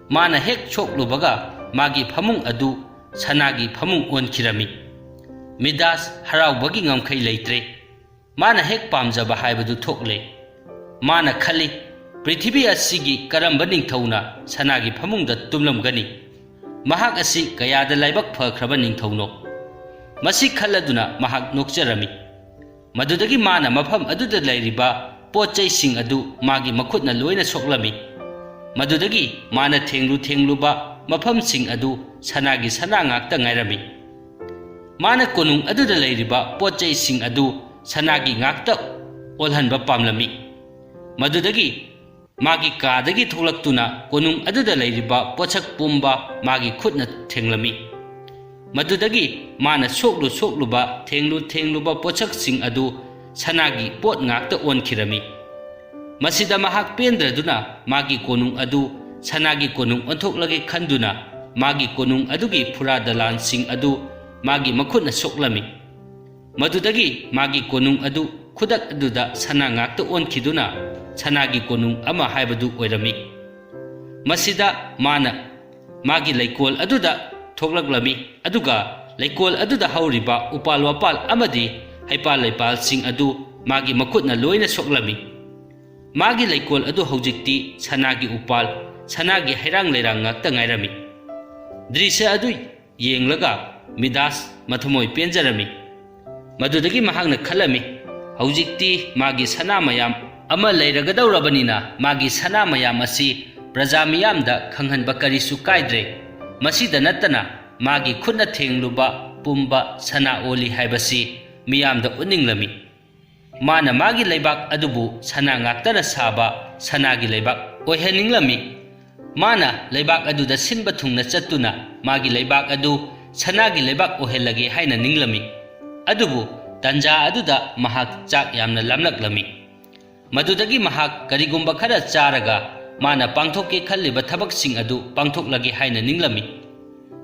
ꯃꯥꯅ ꯍꯦꯛ ꯁꯣꯛꯂꯨꯕꯒ ꯃꯥꯒꯤ ꯐꯃꯨꯡ ꯑꯗꯨ ꯁꯅꯥꯒꯤ ꯐꯃꯨꯡ ꯑꯣꯟꯈꯤꯔꯝꯃꯤ꯫ ꯃꯤꯗꯥꯁ ꯍꯔꯥꯎꯕꯒꯤ ꯉꯝꯈꯩ ꯂꯩꯇ꯭ꯔꯦ꯫ ꯃꯥꯅ ꯍꯦꯛ ꯄꯥꯝꯖꯕ ꯍꯥꯏꯕꯗꯨ ꯊꯣꯛꯂꯦ꯫ ꯃꯥꯅ ꯈꯜꯂꯤ, "ꯄ꯭ꯔꯤꯊꯤꯕꯤ ꯑꯁꯤꯒꯤ ꯀꯔꯝꯕ ꯅꯤꯡꯊꯧꯅ ꯁꯅꯥꯒꯤ ꯐꯃꯨꯡꯗ ꯇꯨꯝꯂꯝꯒꯅꯤ? ꯃꯍꯥꯛ ꯑꯁꯤ ꯀꯌꯥꯗ ꯂꯥꯏꯕꯛ ꯐꯈ꯭ꯔꯕ ꯅꯤꯡꯊꯧꯅꯣ!" ꯃꯁꯤ ꯈꯜꯂꯗꯨꯅ ꯃꯍꯥꯛ ꯅꯣꯛꯆꯔꯝꯃꯤ꯫ ꯃꯗꯨꯗꯒꯤ ꯃꯥꯅ ꯃꯐꯝ ꯑꯗꯨꯗ ꯂꯩꯔꯤꯕ ꯄꯣꯠ ꯆꯩꯁꯤꯡ ꯑꯗꯨ ꯃꯥꯒꯤ ꯃꯈꯨꯠꯅ ꯂꯣꯏꯅ ꯁꯣꯛꯂꯝꯃꯤ꯫ ꯃꯗꯨꯗꯒꯤ ꯃꯥꯅ ꯊꯦꯡꯂꯨ ꯊꯦꯡꯂꯨꯕ ꯃꯐꯝꯁꯤꯡ ꯑꯗꯨ ꯁꯅꯥꯒꯤ ꯁꯅꯥ ꯉꯥꯛꯇ ꯉꯥꯏꯔꯝꯃꯤ꯫ ꯃꯥꯅ ꯀꯣꯅꯨꯡ ꯑꯗꯨꯗ ꯂꯩꯔꯤꯕ ꯄꯣꯠ ꯆꯩꯁꯤꯡ ꯑꯗꯨ ꯁꯅꯥꯒꯤ ꯉꯥꯛꯇ ꯑꯣꯜꯍꯟꯕ ꯄꯥꯝꯂꯝꯃꯤ꯫ ꯃꯗꯨꯗꯒꯤ ꯃꯥꯒꯤ ꯀꯥꯗꯒꯤ ꯊꯣꯛꯂꯛꯇꯨꯅ ꯀꯣꯅꯨꯡ ꯑꯗꯨꯗ ꯂꯩꯔꯤꯕ ꯄꯣꯠꯁꯛ ꯄꯨꯝꯕ ꯃꯥꯒꯤ ꯈꯨꯠꯅ ꯊꯦꯡꯂꯝꯃꯤ꯫ ꯃꯗꯨꯗꯒꯤ ꯃꯥꯅ ꯁꯣꯛꯂꯨ ꯁꯣꯛꯂꯨꯕ, ꯊꯦꯡꯂꯨ ꯊꯦꯡꯂꯨꯕ ꯄꯣꯠꯁꯛꯁꯤꯡ ꯑꯗꯨ ꯁꯅꯥꯒꯤ ꯄꯣꯠ ꯉꯥꯛꯇ ꯑꯣꯟꯈꯤꯔꯝꯃꯤ꯫ ꯃꯁꯤꯗ ꯃꯍꯥꯛ ꯄꯦꯟꯗ꯭ꯔꯗꯨꯅ ꯃꯥꯒꯤ ꯀꯣꯅꯨꯡ ꯑꯗꯨ ꯁꯅꯥꯒꯤ ꯀꯣꯅꯨꯡ ꯑꯣꯟꯊꯣꯛꯂꯒꯦ ꯈꯟꯗꯨꯅ ꯃꯥꯒꯤ ꯀꯣꯅꯨꯡ ꯑꯗꯨꯒꯤ ꯐꯨꯔꯥ ꯗꯂꯥꯟꯁꯤꯡ ꯑꯗꯨ ꯃꯥꯒꯤ ꯃꯈꯨꯠꯅ ꯁꯣꯛꯂꯝꯃꯤ꯫ ꯃꯗꯨꯗꯒꯤ ꯃꯥꯒꯤ ꯀꯣꯅꯨꯡ ꯑꯗꯨ ꯈꯨꯗꯛ ꯑꯗꯨꯗ ꯁꯅꯥ ꯉꯥꯛꯇ ꯑꯣꯟꯈꯤꯗꯨꯅ ꯁꯅꯥꯒꯤ ꯀꯣꯅꯨꯡ ꯑꯃ ꯍꯥꯏꯕꯗꯨ ꯑꯣꯏꯔꯝꯃꯤ꯫ ꯃꯁꯤꯗ ꯃꯥꯅ ꯃꯥꯒꯤ ꯂꯩꯀꯣꯜ ꯑꯗꯨꯗ ꯊꯣꯛꯂꯛꯂꯝꯃꯤ, ꯑꯗꯨꯒ ꯂꯩꯀꯣꯜ ꯑꯗꯨꯗ ꯍꯧꯔꯤꯕ ꯎꯄꯥꯜ ꯋꯥꯄꯥꯜ ꯑꯃꯗꯤ ꯍꯩꯄꯥꯜ ꯂꯩꯄꯥꯜꯁꯤꯡ ꯑꯗꯨ ꯃꯥꯒꯤ ꯃꯈꯨꯠꯅ ꯂꯣꯏꯅ ꯁꯣꯛꯂꯝꯃꯤ꯫ ꯃꯥꯒꯤ ꯂꯩꯀꯣꯜ ꯑꯗꯨ ꯍꯧꯖꯤꯛꯇꯤ ꯁꯅꯥꯒꯤ ꯎꯄꯥꯜ, ꯁꯅꯥꯒꯤ ꯍꯩꯔꯥꯡ ꯂꯩꯔꯥꯡ ꯉꯥꯛꯇ ꯉꯥꯏꯔꯝꯃꯤ꯫ ꯗ꯭ꯔꯤꯁ꯭ꯌ ꯑꯗꯨ ꯌꯦꯡꯂꯒ ꯃꯤꯗꯥꯁ ꯃꯊꯃꯣꯏ ꯄꯦꯟꯖꯔꯝꯃꯤ꯫ ꯃꯗꯨꯗꯒꯤ ꯃꯍꯥꯛꯅ ꯈꯜꯂꯝꯃꯤ, "ꯍꯧꯖꯤꯛꯇꯤ ꯃꯥꯒꯤ ꯁꯅꯥ ꯃꯌꯥꯝ ꯑꯃ ꯂꯩꯔꯒꯗꯧꯔꯕꯅꯤꯅ, ꯃꯥꯒꯤ ꯁꯅꯥ ꯃꯌꯥꯝ ꯑꯁꯤ ꯄ꯭ꯔꯖꯥ ꯃꯤꯌꯥꯝꯗ ꯈꯪꯍꯟꯕ ꯀꯔꯤꯁꯨ ꯀꯥꯏꯗ꯭ꯔꯦ꯫ ꯃꯁꯤꯗ ꯅꯠꯇꯅ ꯃꯥꯒꯤ ꯈꯨꯠꯅ ꯊꯦꯡꯂꯨꯕ ꯄꯨꯝꯕ ꯁꯅꯥ ꯑꯣꯜꯂꯤ ꯍꯥꯏꯕꯁꯤ ꯃꯤꯌꯥꯝꯗ ꯎꯠꯅꯤꯡꯂꯝꯃꯤ"꯫ ꯃꯥꯅ ꯃꯥꯒꯤ ꯂꯩꯕꯥꯛ ꯑꯗꯨꯕꯨ ꯁꯅꯥ ꯉꯥꯛꯇꯅ ꯁꯥꯕ ꯁꯅꯥꯒꯤ ꯂꯩꯕꯥꯛ ꯑꯣꯏꯍꯟꯅꯤꯡꯂꯝꯃꯤ꯫ ꯃꯥꯅ ꯂꯩꯕꯥꯛ ꯑꯗꯨꯗ ꯁꯤꯟꯕ ꯊꯨꯡꯅ ꯆꯠꯇꯨꯅ ꯃꯥꯒꯤ ꯂꯩꯕꯥꯛ ꯑꯗꯨ ꯁꯅꯥꯒꯤ ꯂꯩꯕꯥꯛ ꯑꯣꯏꯍꯜꯂꯒꯦ ꯍꯥꯏꯅ ꯅꯤꯡꯂꯝꯃꯤ꯫ ꯑꯗꯨꯕꯨ ꯇꯟꯖꯥ ꯑꯗꯨꯗ ꯃꯍꯥꯛ ꯆꯥꯛ ꯌꯥꯝꯅ ꯂꯥꯝꯂꯛꯂꯝꯃꯤ꯫ ꯃꯗꯨꯗꯒꯤ ꯃꯍꯥꯛ ꯀꯔꯤꯒꯨꯝꯕ ꯈꯔ ꯆꯥꯔꯒ ꯃꯥꯅ ꯄꯥꯡꯊꯣꯛꯀꯦ ꯈꯜꯂꯤꯕ ꯊꯕꯛꯁꯤꯡ ꯑꯗꯨ ꯄꯥꯡꯊꯣꯛꯂꯒꯦ ꯍꯥꯏꯅ ꯅꯤꯡꯂꯝꯃꯤ꯫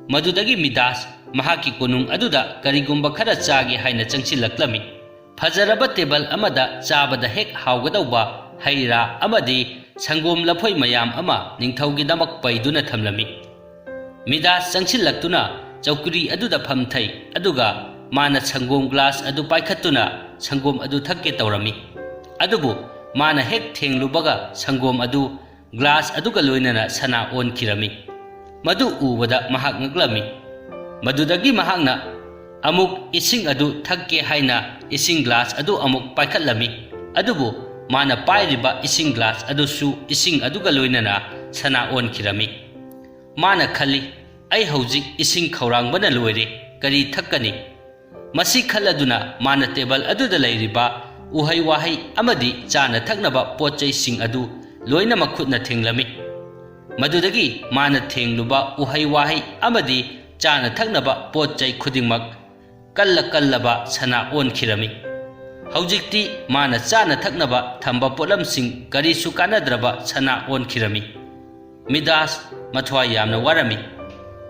ꯃꯗꯨꯗꯒꯤ ꯃꯤꯗꯥꯁ ꯃꯍꯥꯛꯀꯤ ꯀꯣꯅꯨꯡ ꯑꯗꯨꯗ ꯀꯔꯤꯒꯨꯝꯕ ꯈꯔ ꯆꯥꯒꯦ ꯍꯥꯏꯅ ꯆꯪꯁꯤꯜꯂꯛꯂꯝꯃꯤ꯫ ꯐꯖꯔꯕ ꯇꯦꯕꯜ ꯑꯃꯗ ꯆꯥꯕꯗ ꯍꯦꯛ ꯍꯥꯎꯒꯗꯧꯕ ꯍꯩ ꯔꯥ ꯑꯃꯗꯤ ꯁꯪꯒꯣꯝ ꯂꯐꯣꯏ ꯃꯌꯥꯝ ꯑꯃ ꯅꯤꯡꯊꯧꯒꯤꯗꯃꯛ ꯄꯩꯗꯨꯅ ꯊꯝꯂꯝꯃꯤ꯫ ꯃꯤꯗꯥꯁ ꯆꯪꯁꯤꯜꯂꯛꯇꯨꯅ ꯆꯧꯀ꯭ꯔꯤ ꯑꯗꯨꯗ ꯐꯝꯊꯩ, ꯑꯗꯨꯒ ꯃꯥꯅ ꯁꯪꯒꯣꯝ ꯒ꯭ꯂꯥꯁ ꯑꯗꯨ ꯄꯥꯏꯈꯠꯇꯨꯅ ꯁꯪꯒꯣꯝ ꯑꯗꯨ ꯊꯛꯀꯦ ꯇꯧꯔꯝꯃꯤ꯫ ꯑꯗꯨꯕꯨ ꯃꯥꯅ ꯍꯦꯛ ꯊꯦꯡꯂꯨꯕꯒ ꯁꯪꯒꯣꯝ ꯑꯗꯨ ꯒ꯭ꯂꯥꯁ ꯑꯗꯨꯒ ꯂꯣꯏꯅꯅ ꯁꯅꯥ ꯑꯣꯟꯈꯤꯔꯝꯃꯤ꯫ ꯃꯗꯨ ꯎꯕꯗ ꯃꯍꯥꯛ ꯉꯛꯂꯝꯃꯤ꯫ ꯃꯗꯨꯗꯒꯤ ꯃꯍꯥꯛꯅ ꯑꯃꯨꯛ ꯏꯁꯤꯡ ꯑꯗꯨ ꯊꯛꯀꯦ ꯍꯥꯏꯅ ꯏꯁꯤꯡ ꯒ꯭ꯂꯥꯁ ꯑꯗꯨ ꯑꯃꯨꯛ ꯄꯥꯏꯈꯠꯂꯝꯃꯤ꯫ ꯑꯗꯨꯕꯨ ꯃꯥꯅ ꯄꯥꯏꯔꯤꯕ ꯏꯁꯤꯡ ꯒ꯭ꯂꯥꯁ ꯑꯗꯨꯁꯨ ꯏꯁꯤꯡ ꯑꯗꯨꯒ ꯂꯣꯏꯅꯅ ꯁꯅꯥ ꯑꯣꯟꯈꯤꯔꯝꯃꯤ꯫ ꯃꯥꯅ ꯈꯜꯂꯤ, "ꯑꯩ ꯍꯧꯖꯤꯛ ꯏꯁꯤꯡ ꯈꯧꯔꯥꯡꯕꯅ ꯂꯣꯏꯔꯦ, ꯀꯔꯤ ꯊꯛꯀꯅꯤ?" ꯃꯁꯤ ꯈꯜꯂꯗꯨꯅ ꯃꯥꯅ ꯇꯦꯕꯜ ꯑꯗꯨꯗ ꯂꯩꯔꯤꯕ ꯎꯍꯩ ꯋꯥꯍꯩ ꯑꯃꯗꯤ ꯆꯥꯅ ꯊꯛꯅꯕ ꯄꯣꯠ ꯆꯩꯁꯤꯡ ꯑꯗꯨ ꯂꯣꯏꯅꯃꯛ ꯈꯨꯠꯅ ꯊꯦꯡꯂꯝꯃꯤ꯫ ꯃꯗꯨꯗꯒꯤ ꯃꯥꯅ ꯊꯦꯡꯂꯨꯕ ꯎꯍꯩ ꯋꯥꯍꯩ ꯑꯃꯗꯤ ꯆꯥꯅ ꯊꯛꯅꯕ ꯄꯣꯠ ꯆꯩ ꯈꯨꯗꯤꯡꯃꯛ ꯀꯜꯂ ꯀꯜꯂꯕ ꯁꯅꯥ ꯑꯣꯟꯈꯤꯔꯝꯃꯤ꯫ ꯍꯧꯖꯤꯛꯇꯤ ꯃꯥꯅ ꯆꯥꯅ ꯊꯛꯅꯕ ꯊꯝꯕ ꯄꯣꯠꯂꯝꯁꯤꯡ ꯀꯔꯤꯁꯨ ꯀꯥꯟꯅꯗ꯭ꯔꯕ ꯁꯅꯥ ꯑꯣꯟꯈꯤꯔꯝꯃꯤ꯫ ꯃꯤꯗꯥꯁ ꯃꯊ꯭ꯋꯥꯏ ꯌꯥꯝꯅ ꯋꯥꯔꯝꯃꯤ꯫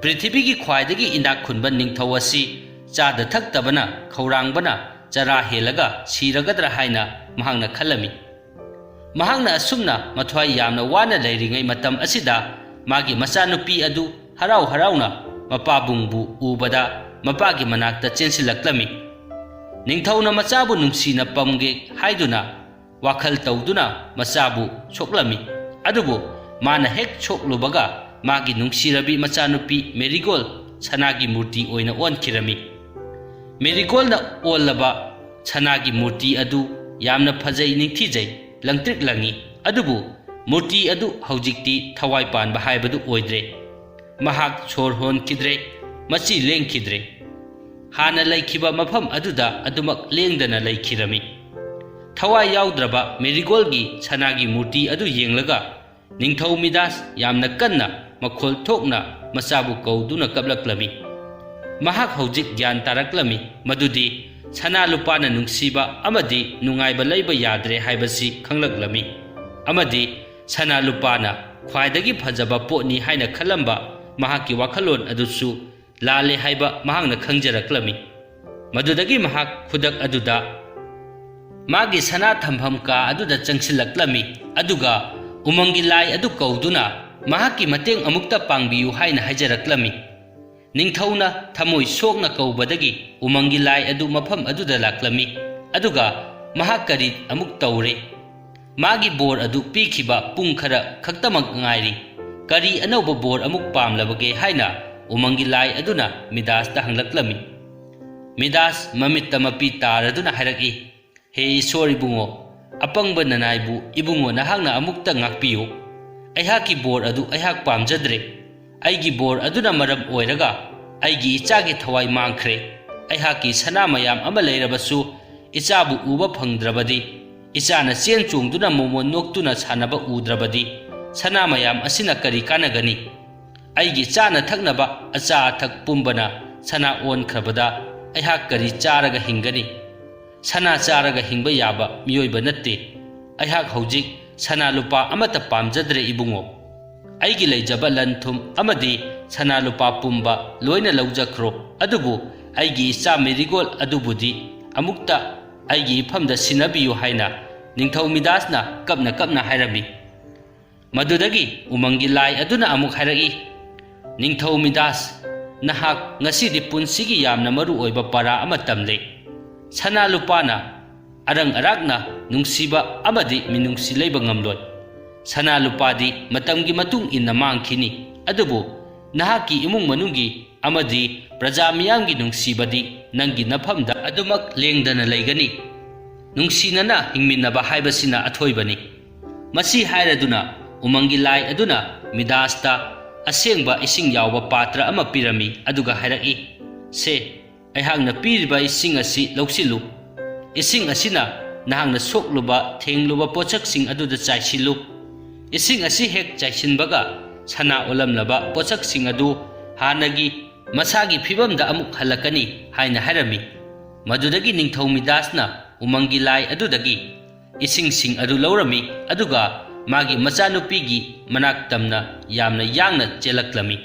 ꯄ꯭ꯔꯤꯊꯤꯕꯤꯒꯤ ꯈ꯭ꯋꯥꯏꯗꯒꯤ ꯏꯅꯥꯛ ꯈꯨꯟꯕ ꯅꯤꯡꯊꯧ ꯑꯁꯤ ꯆꯥꯗ ꯊꯛꯇꯕꯅ, ꯈꯧꯔꯥꯡꯕꯅ ꯆꯔꯥ ꯍꯦꯜꯂꯒ ꯁꯤꯔꯒꯗ꯭ꯔꯥ ꯍꯥꯏꯅ ꯃꯍꯥꯛꯅ ꯈꯜꯂꯝꯃꯤ꯫ ꯃꯍꯥꯛꯅ ꯑꯁꯨꯝꯅ ꯃꯊ꯭ꯋꯥꯏ ꯌꯥꯝꯅ ꯋꯥꯅ ꯂꯩꯔꯤꯉꯩ ꯃꯇꯝ ꯑꯁꯤꯗ ꯃꯥꯒꯤ ꯃꯆꯥꯅꯨꯄꯤ ꯑꯗꯨ ꯍꯔꯥꯎ ꯍꯔꯥꯎꯅ ꯃꯄꯥꯕꯨꯡꯕꯨ ꯎꯕꯗ ꯃꯄꯥꯒꯤ ꯃꯅꯥꯛꯇ ꯆꯦꯟꯁꯤꯜꯂꯛꯂꯝꯃꯤ꯫ ꯅꯤꯡꯊꯧꯅ ꯃꯆꯥꯕꯨ ꯅꯨꯡꯁꯤꯅ ꯄꯝꯒꯦ ꯍꯥꯏꯗꯨꯅ ꯋꯥꯈꯜ ꯇꯧꯗꯨꯅ ꯃꯆꯥꯕꯨ ꯁꯣꯛꯂꯝꯃꯤ꯫ ꯑꯗꯨꯕꯨ ꯃꯥꯅ ꯍꯦꯛ ꯁꯣꯛꯂꯨꯕꯒ ꯃꯥꯒꯤ ꯅꯨꯡꯁꯤꯔꯕꯤ ꯃꯆꯥꯅꯨꯄꯤ ꯃꯦꯔꯤꯒꯣꯜ ꯁꯅꯥꯒꯤ ꯃꯨꯔꯇꯤ ꯑꯣꯏꯅ ꯑꯣꯟꯈꯤꯔꯝꯃꯤ꯫ ꯃꯦꯔꯤꯒꯣꯜꯅ ꯑꯣꯜꯂꯕ ꯁꯅꯥꯒꯤ ꯃꯨꯔꯇꯤ ꯑꯗꯨ ꯌꯥꯝꯅ ꯐꯖꯩ, ꯅꯤꯡꯊꯤꯖꯩ, ꯂꯪꯇ꯭ꯔꯤꯛ ꯂꯪꯏ꯫ ꯑꯗꯨꯕꯨ ꯃꯨꯔꯇꯤ ꯑꯗꯨ ꯍꯧꯖꯤꯛꯇꯤ ꯊꯋꯥꯏ ꯄꯥꯟꯕ ꯍꯥꯏꯕꯗꯨ ꯑꯣꯏꯗ꯭ꯔꯦ꯫ ꯃꯍꯥꯛ ꯁꯣꯔ ꯍꯣꯟꯈꯤꯗ꯭ꯔꯦ, ꯃꯆꯤ ꯂꯦꯡꯈꯤꯗ꯭ꯔꯦ꯫ ꯍꯥꯟꯅ ꯂꯩꯈꯤꯕ ꯃꯐꯝ ꯑꯗꯨꯗ ꯑꯗꯨꯃꯛ ꯂꯦꯡꯗꯅ ꯂꯩꯈꯤꯔꯝꯃꯤ꯫ ꯊꯋꯥꯏ ꯌꯥꯎꯗ꯭ꯔꯕ ꯃꯦꯔꯤꯒꯣꯜꯒꯤ ꯁꯅꯥꯒꯤ ꯃꯨꯔꯇꯤ ꯑꯗꯨ ꯌꯦꯡꯂꯒ ꯅꯤꯡꯊꯧ ꯃꯤꯗꯥꯁ ꯌꯥꯝꯅ ꯀꯟꯅ ꯃꯈꯣꯜ ꯊꯣꯛꯅ ꯃꯆꯥꯕꯨ ꯀꯧꯗꯨꯅ ꯀꯞꯂꯛꯂꯝꯃꯤ꯫ ꯃꯍꯥꯛ ꯍꯧꯖꯤꯛ ꯒ꯭ꯌꯥꯟ ꯇꯥꯔꯛꯂꯝꯃꯤ, ꯃꯗꯨꯗꯤ ꯁꯅꯥ ꯂꯨꯄꯥꯅ ꯅꯨꯡꯁꯤꯕ ꯑꯃꯗꯤ ꯅꯨꯡꯉꯥꯏꯕ ꯂꯩꯕ ꯌꯥꯗ꯭ꯔꯦ ꯍꯥꯏꯕꯁꯤ ꯈꯪꯂꯛꯂꯝꯃꯤ, ꯑꯃꯗꯤ ꯁꯅꯥ ꯂꯨꯄꯥꯅ ꯈ꯭ꯋꯥꯏꯗꯒꯤ ꯐꯖꯕ ꯄꯣꯠꯅꯤ ꯍꯥꯏꯅ ꯈꯜꯂꯝꯕ ꯃꯍꯥꯛꯀꯤ ꯋꯥꯈꯜꯂꯣꯟ ꯑꯗꯨꯁꯨ ꯂꯥꯜꯂꯦ ꯍꯥꯏꯕ ꯃꯍꯥꯛꯅ ꯈꯪꯖꯔꯛꯂꯝꯃꯤ꯫ ꯃꯗꯨꯗꯒꯤ ꯃꯍꯥꯛ ꯈꯨꯗꯛ ꯑꯗꯨꯗ ꯃꯥꯒꯤ ꯁꯅꯥ ꯊꯝꯐꯝ ꯀꯥ ꯑꯗꯨꯗ ꯆꯪꯁꯤꯜꯂꯛꯂꯝꯃꯤ, ꯑꯗꯨꯒ ꯎꯃꯪꯒꯤ ꯂꯥꯏ ꯑꯗꯨ ꯀꯧꯗꯨꯅ ꯃꯍꯥꯛꯀꯤ ꯃꯇꯦꯡ ꯑꯃꯨꯛꯇ ꯄꯥꯡꯕꯤꯌꯨ ꯍꯥꯏꯅ ꯍꯥꯏꯖꯔꯛꯂꯝꯃꯤ꯫ ꯅꯤꯡꯊꯧꯅ ꯊꯃꯣꯏ ꯁꯣꯛꯅ ꯀꯧꯕꯗꯒꯤ ꯎꯃꯪꯒꯤ ꯂꯥꯏ ꯑꯗꯨ ꯃꯐꯝ ꯑꯗꯨꯗ ꯂꯥꯛꯂꯝꯃꯤ, ꯑꯗꯨꯒ ꯃꯍꯥꯛ ꯀꯔꯤ ꯑꯃꯨꯛ ꯇꯧꯔꯦ? ꯃꯥꯒꯤ ꯕꯣꯔ ꯑꯗꯨ ꯄꯤꯈꯤꯕ ꯄꯨꯡ ꯈꯔ ꯈꯛꯇꯃꯛ ꯉꯥꯏꯔꯤ꯫ ꯀꯔꯤ ꯑꯅꯧꯕ ꯕꯣꯔ ꯑꯃꯨꯛ ꯄꯥꯝꯂꯕꯒꯦ ꯍꯥꯏꯅ ꯎꯃꯪꯒꯤ ꯂꯥꯏ ꯑꯗꯨꯅ ꯃꯤꯗꯥꯁꯇ ꯍꯪꯂꯛꯂꯝꯃꯤ꯫ ꯃꯤꯗꯥꯁ ꯃꯃꯤꯠꯇ ꯃꯄꯤ ꯇꯥꯔꯗꯨꯅ ꯍꯥꯏꯔꯛꯏ, "ꯍꯦ ꯏꯁꯣꯔ ꯏꯕꯨꯡꯉꯣ, ꯑꯄꯪꯕ ꯅꯅꯥꯏꯕꯨ ꯏꯕꯨꯡꯉꯣ ꯅꯍꯥꯛꯅ ꯑꯃꯨꯛꯇ ꯉꯥꯛꯄꯤꯌꯨ꯫ ꯑꯩꯍꯥꯛꯀꯤ ꯕꯣꯔ ꯑꯗꯨ ꯑꯩꯍꯥꯛ ꯄꯥꯝꯖꯗ꯭ꯔꯦ꯫ ꯑꯩꯒꯤ ꯕꯣꯔ ꯑꯗꯨꯅ ꯃꯔꯝ ꯑꯣꯏꯔꯒ ꯑꯩꯒꯤ ꯏꯆꯥꯒꯤ ꯊꯋꯥꯏ ꯃꯥꯡꯈ꯭ꯔꯦ꯫ ꯑꯩꯍꯥꯛꯀꯤ ꯁꯅꯥ ꯃꯌꯥꯝ ꯑꯃ ꯂꯩꯔꯕꯁꯨ ꯏꯆꯥꯕꯨ ꯎꯕ ꯐꯪꯗ꯭ꯔꯕꯗꯤ, ꯏꯆꯥꯅ ꯆꯦꯟ ꯆꯣꯡꯗꯨꯅ ꯃꯣꯃꯣꯟ ꯅꯣꯛꯇꯨꯅ ꯁꯥꯟꯅꯕ ꯎꯗ꯭ꯔꯕꯗꯤ, ꯁꯅꯥ ꯃꯌꯥꯝ ꯑꯁꯤꯅ ꯀꯔꯤ ꯀꯥꯟꯅꯒꯅꯤ? ꯑꯩꯒꯤ ꯆꯥꯅ ꯊꯛꯅꯕ ꯑꯆꯥ ꯑꯊꯛ ꯄꯨꯝꯕꯅ ꯁꯅꯥ ꯑꯣꯟꯈ꯭ꯔꯕꯗ ꯑꯩꯍꯥꯛ ꯀꯔꯤ ꯆꯥꯔꯒ ꯍꯤꯡꯒꯅꯤ? ꯁꯅꯥ ꯆꯥꯔꯒ ꯍꯤꯡꯕ ꯌꯥꯕ ꯃꯤꯑꯣꯏꯕ ꯅꯠꯇꯦ꯫ ꯑꯩꯍꯥꯛ ꯍꯧꯖꯤꯛ ꯁꯅꯥ ꯂꯨꯄꯥ ꯑꯃꯠꯇ ꯄꯥꯝꯖꯗ꯭ꯔꯦ ꯏꯕꯨꯡꯉꯣ꯫ ꯑꯩꯒꯤ ꯂꯩꯖꯕ ꯂꯟ ꯊꯨꯝ ꯑꯃꯗꯤ ꯁꯅꯥ ꯂꯨꯄꯥ ꯄꯨꯝꯕ ꯂꯣꯏꯅ ꯂꯧꯖꯈ꯭ꯔꯣ, ꯑꯗꯨꯕꯨ ꯑꯩꯒꯤ ꯏꯆꯥ ꯃꯦꯔꯤꯒꯣꯜ ꯑꯗꯨꯕꯨꯗꯤ ꯑꯃꯨꯛꯇ ꯑꯩꯒꯤ ꯏꯐꯝꯗ ꯁꯤꯟꯅꯕꯤꯌꯨ" ꯍꯥꯏꯅ ꯅꯤꯡꯊꯧ ꯃꯤꯗꯥꯁꯅ ꯀꯞꯅ ꯀꯞꯅ ꯍꯥꯏꯔꯝꯃꯤ꯫ ꯃꯗꯨꯗꯒꯤ ꯎꯃꯪꯒꯤ ꯂꯥꯏ ꯑꯗꯨꯅ ꯑꯃꯨꯛ ꯍꯥꯏꯔꯛꯏ, "ꯅꯤꯡꯊꯧ ꯃꯤꯗꯥꯁ, ꯅꯍꯥꯛ ꯉꯁꯤꯗꯤ ꯄꯨꯟꯁꯤꯒꯤ ꯌꯥꯝꯅ ꯃꯔꯨ ꯑꯣꯏꯕ ꯄꯔꯥ ꯑꯃ ꯇꯝꯂꯦ꯫ ꯁꯅꯥ ꯂꯨꯄꯥꯅ ꯑꯔꯪ ꯑꯔꯥꯛꯅ ꯅꯨꯡꯁꯤꯕ ꯑꯃꯗꯤ ꯃꯤꯅꯨꯡꯁꯤ ꯂꯩꯕ ꯉꯝꯂꯣꯏ꯫ ꯁꯅꯥ ꯂꯨꯄꯥꯗꯤ ꯃꯇꯝꯒꯤ ꯃꯇꯨꯡ ꯏꯟꯅ ꯃꯥꯡꯈꯤꯅꯤ, ꯑꯗꯨꯕꯨ ꯅꯍꯥꯛꯀꯤ ꯏꯃꯨꯡ ꯃꯅꯨꯡꯒꯤ ꯑꯃꯗꯤ ꯄ꯭ꯔꯖꯥ ꯃꯤꯌꯥꯝꯒꯤ ꯅꯨꯡꯁꯤꯕꯗꯤ ꯅꯪꯒꯤ ꯅꯐꯝꯗ ꯑꯗꯨꯃꯛ ꯂꯦꯡꯗꯅ ꯂꯩꯒꯅꯤ꯫ ꯅꯨꯡꯁꯤꯅꯅ ꯍꯤꯡꯃꯤꯟꯅꯕ ꯍꯥꯏꯕꯁꯤꯅ ꯑꯊꯣꯏꯕꯅꯤ꯫ ꯃꯁꯤ ꯍꯥꯏꯔꯗꯨꯅ ꯎꯃꯪꯒꯤ ꯂꯥꯏ ꯑꯗꯨꯅ ꯃꯤꯗꯥꯁꯇ ꯑꯁꯦꯡꯕ ꯏꯁꯤꯡ ꯌꯥꯎꯕ ꯄꯥꯇ꯭ꯔ ꯑꯃ ꯄꯤꯔꯝꯃꯤ, ꯑꯗꯨꯒ ꯍꯥꯏꯔꯛꯏ, "ꯁꯦ, ꯑꯩꯍꯥꯛꯅ ꯄꯤꯔꯤꯕ ꯏꯁꯤꯡ ꯑꯁꯤ ꯂꯧꯁꯤꯜꯂꯨ꯫ ꯏꯁꯤꯡ ꯑꯁꯤꯅ ꯅꯍꯥꯛꯅ ꯁꯣꯛꯂꯨꯕ, ꯊꯦꯡꯂꯨꯕ ꯄꯣꯠꯁꯛꯁꯤꯡ ꯑꯗꯨꯗ ꯆꯥꯏꯁꯤꯜꯂꯨ꯫ ꯏꯁꯤꯡ ꯑꯁꯤ ꯍꯦꯛ ꯆꯥꯏꯁꯤꯟꯕꯒ ꯁꯅꯥ ꯑꯣꯜꯂꯝꯂꯕ ꯄꯣꯠꯁꯛꯁꯤꯡ ꯑꯗꯨ ꯍꯥꯟꯅꯒꯤ ꯃꯁꯥꯒꯤ ꯐꯤꯕꯝꯗ ꯑꯃꯨꯛ ꯍꯜꯂꯛꯀꯅꯤ" ꯍꯥꯏꯅ ꯍꯥꯏꯔꯝꯃꯤ꯫ ꯃꯗꯨꯗꯒꯤ ꯅꯤꯡꯊꯧ ꯃꯤꯗꯥꯁꯅ ꯎꯃꯪꯒꯤ ꯂꯥꯏ ꯑꯗꯨꯗꯒꯤ ꯏꯁꯤꯡꯁꯤꯡ ꯑꯗꯨ ꯂꯧꯔꯝꯃꯤ, ꯑꯗꯨꯒ ꯃꯥꯒꯤ ꯃꯆꯥꯅꯨꯄꯤꯒꯤ ꯃꯅꯥꯛ ꯇꯝꯅ ꯌꯥꯝꯅ ꯌꯥꯡꯅ ꯆꯦꯜꯂꯛꯂꯝꯃꯤ꯫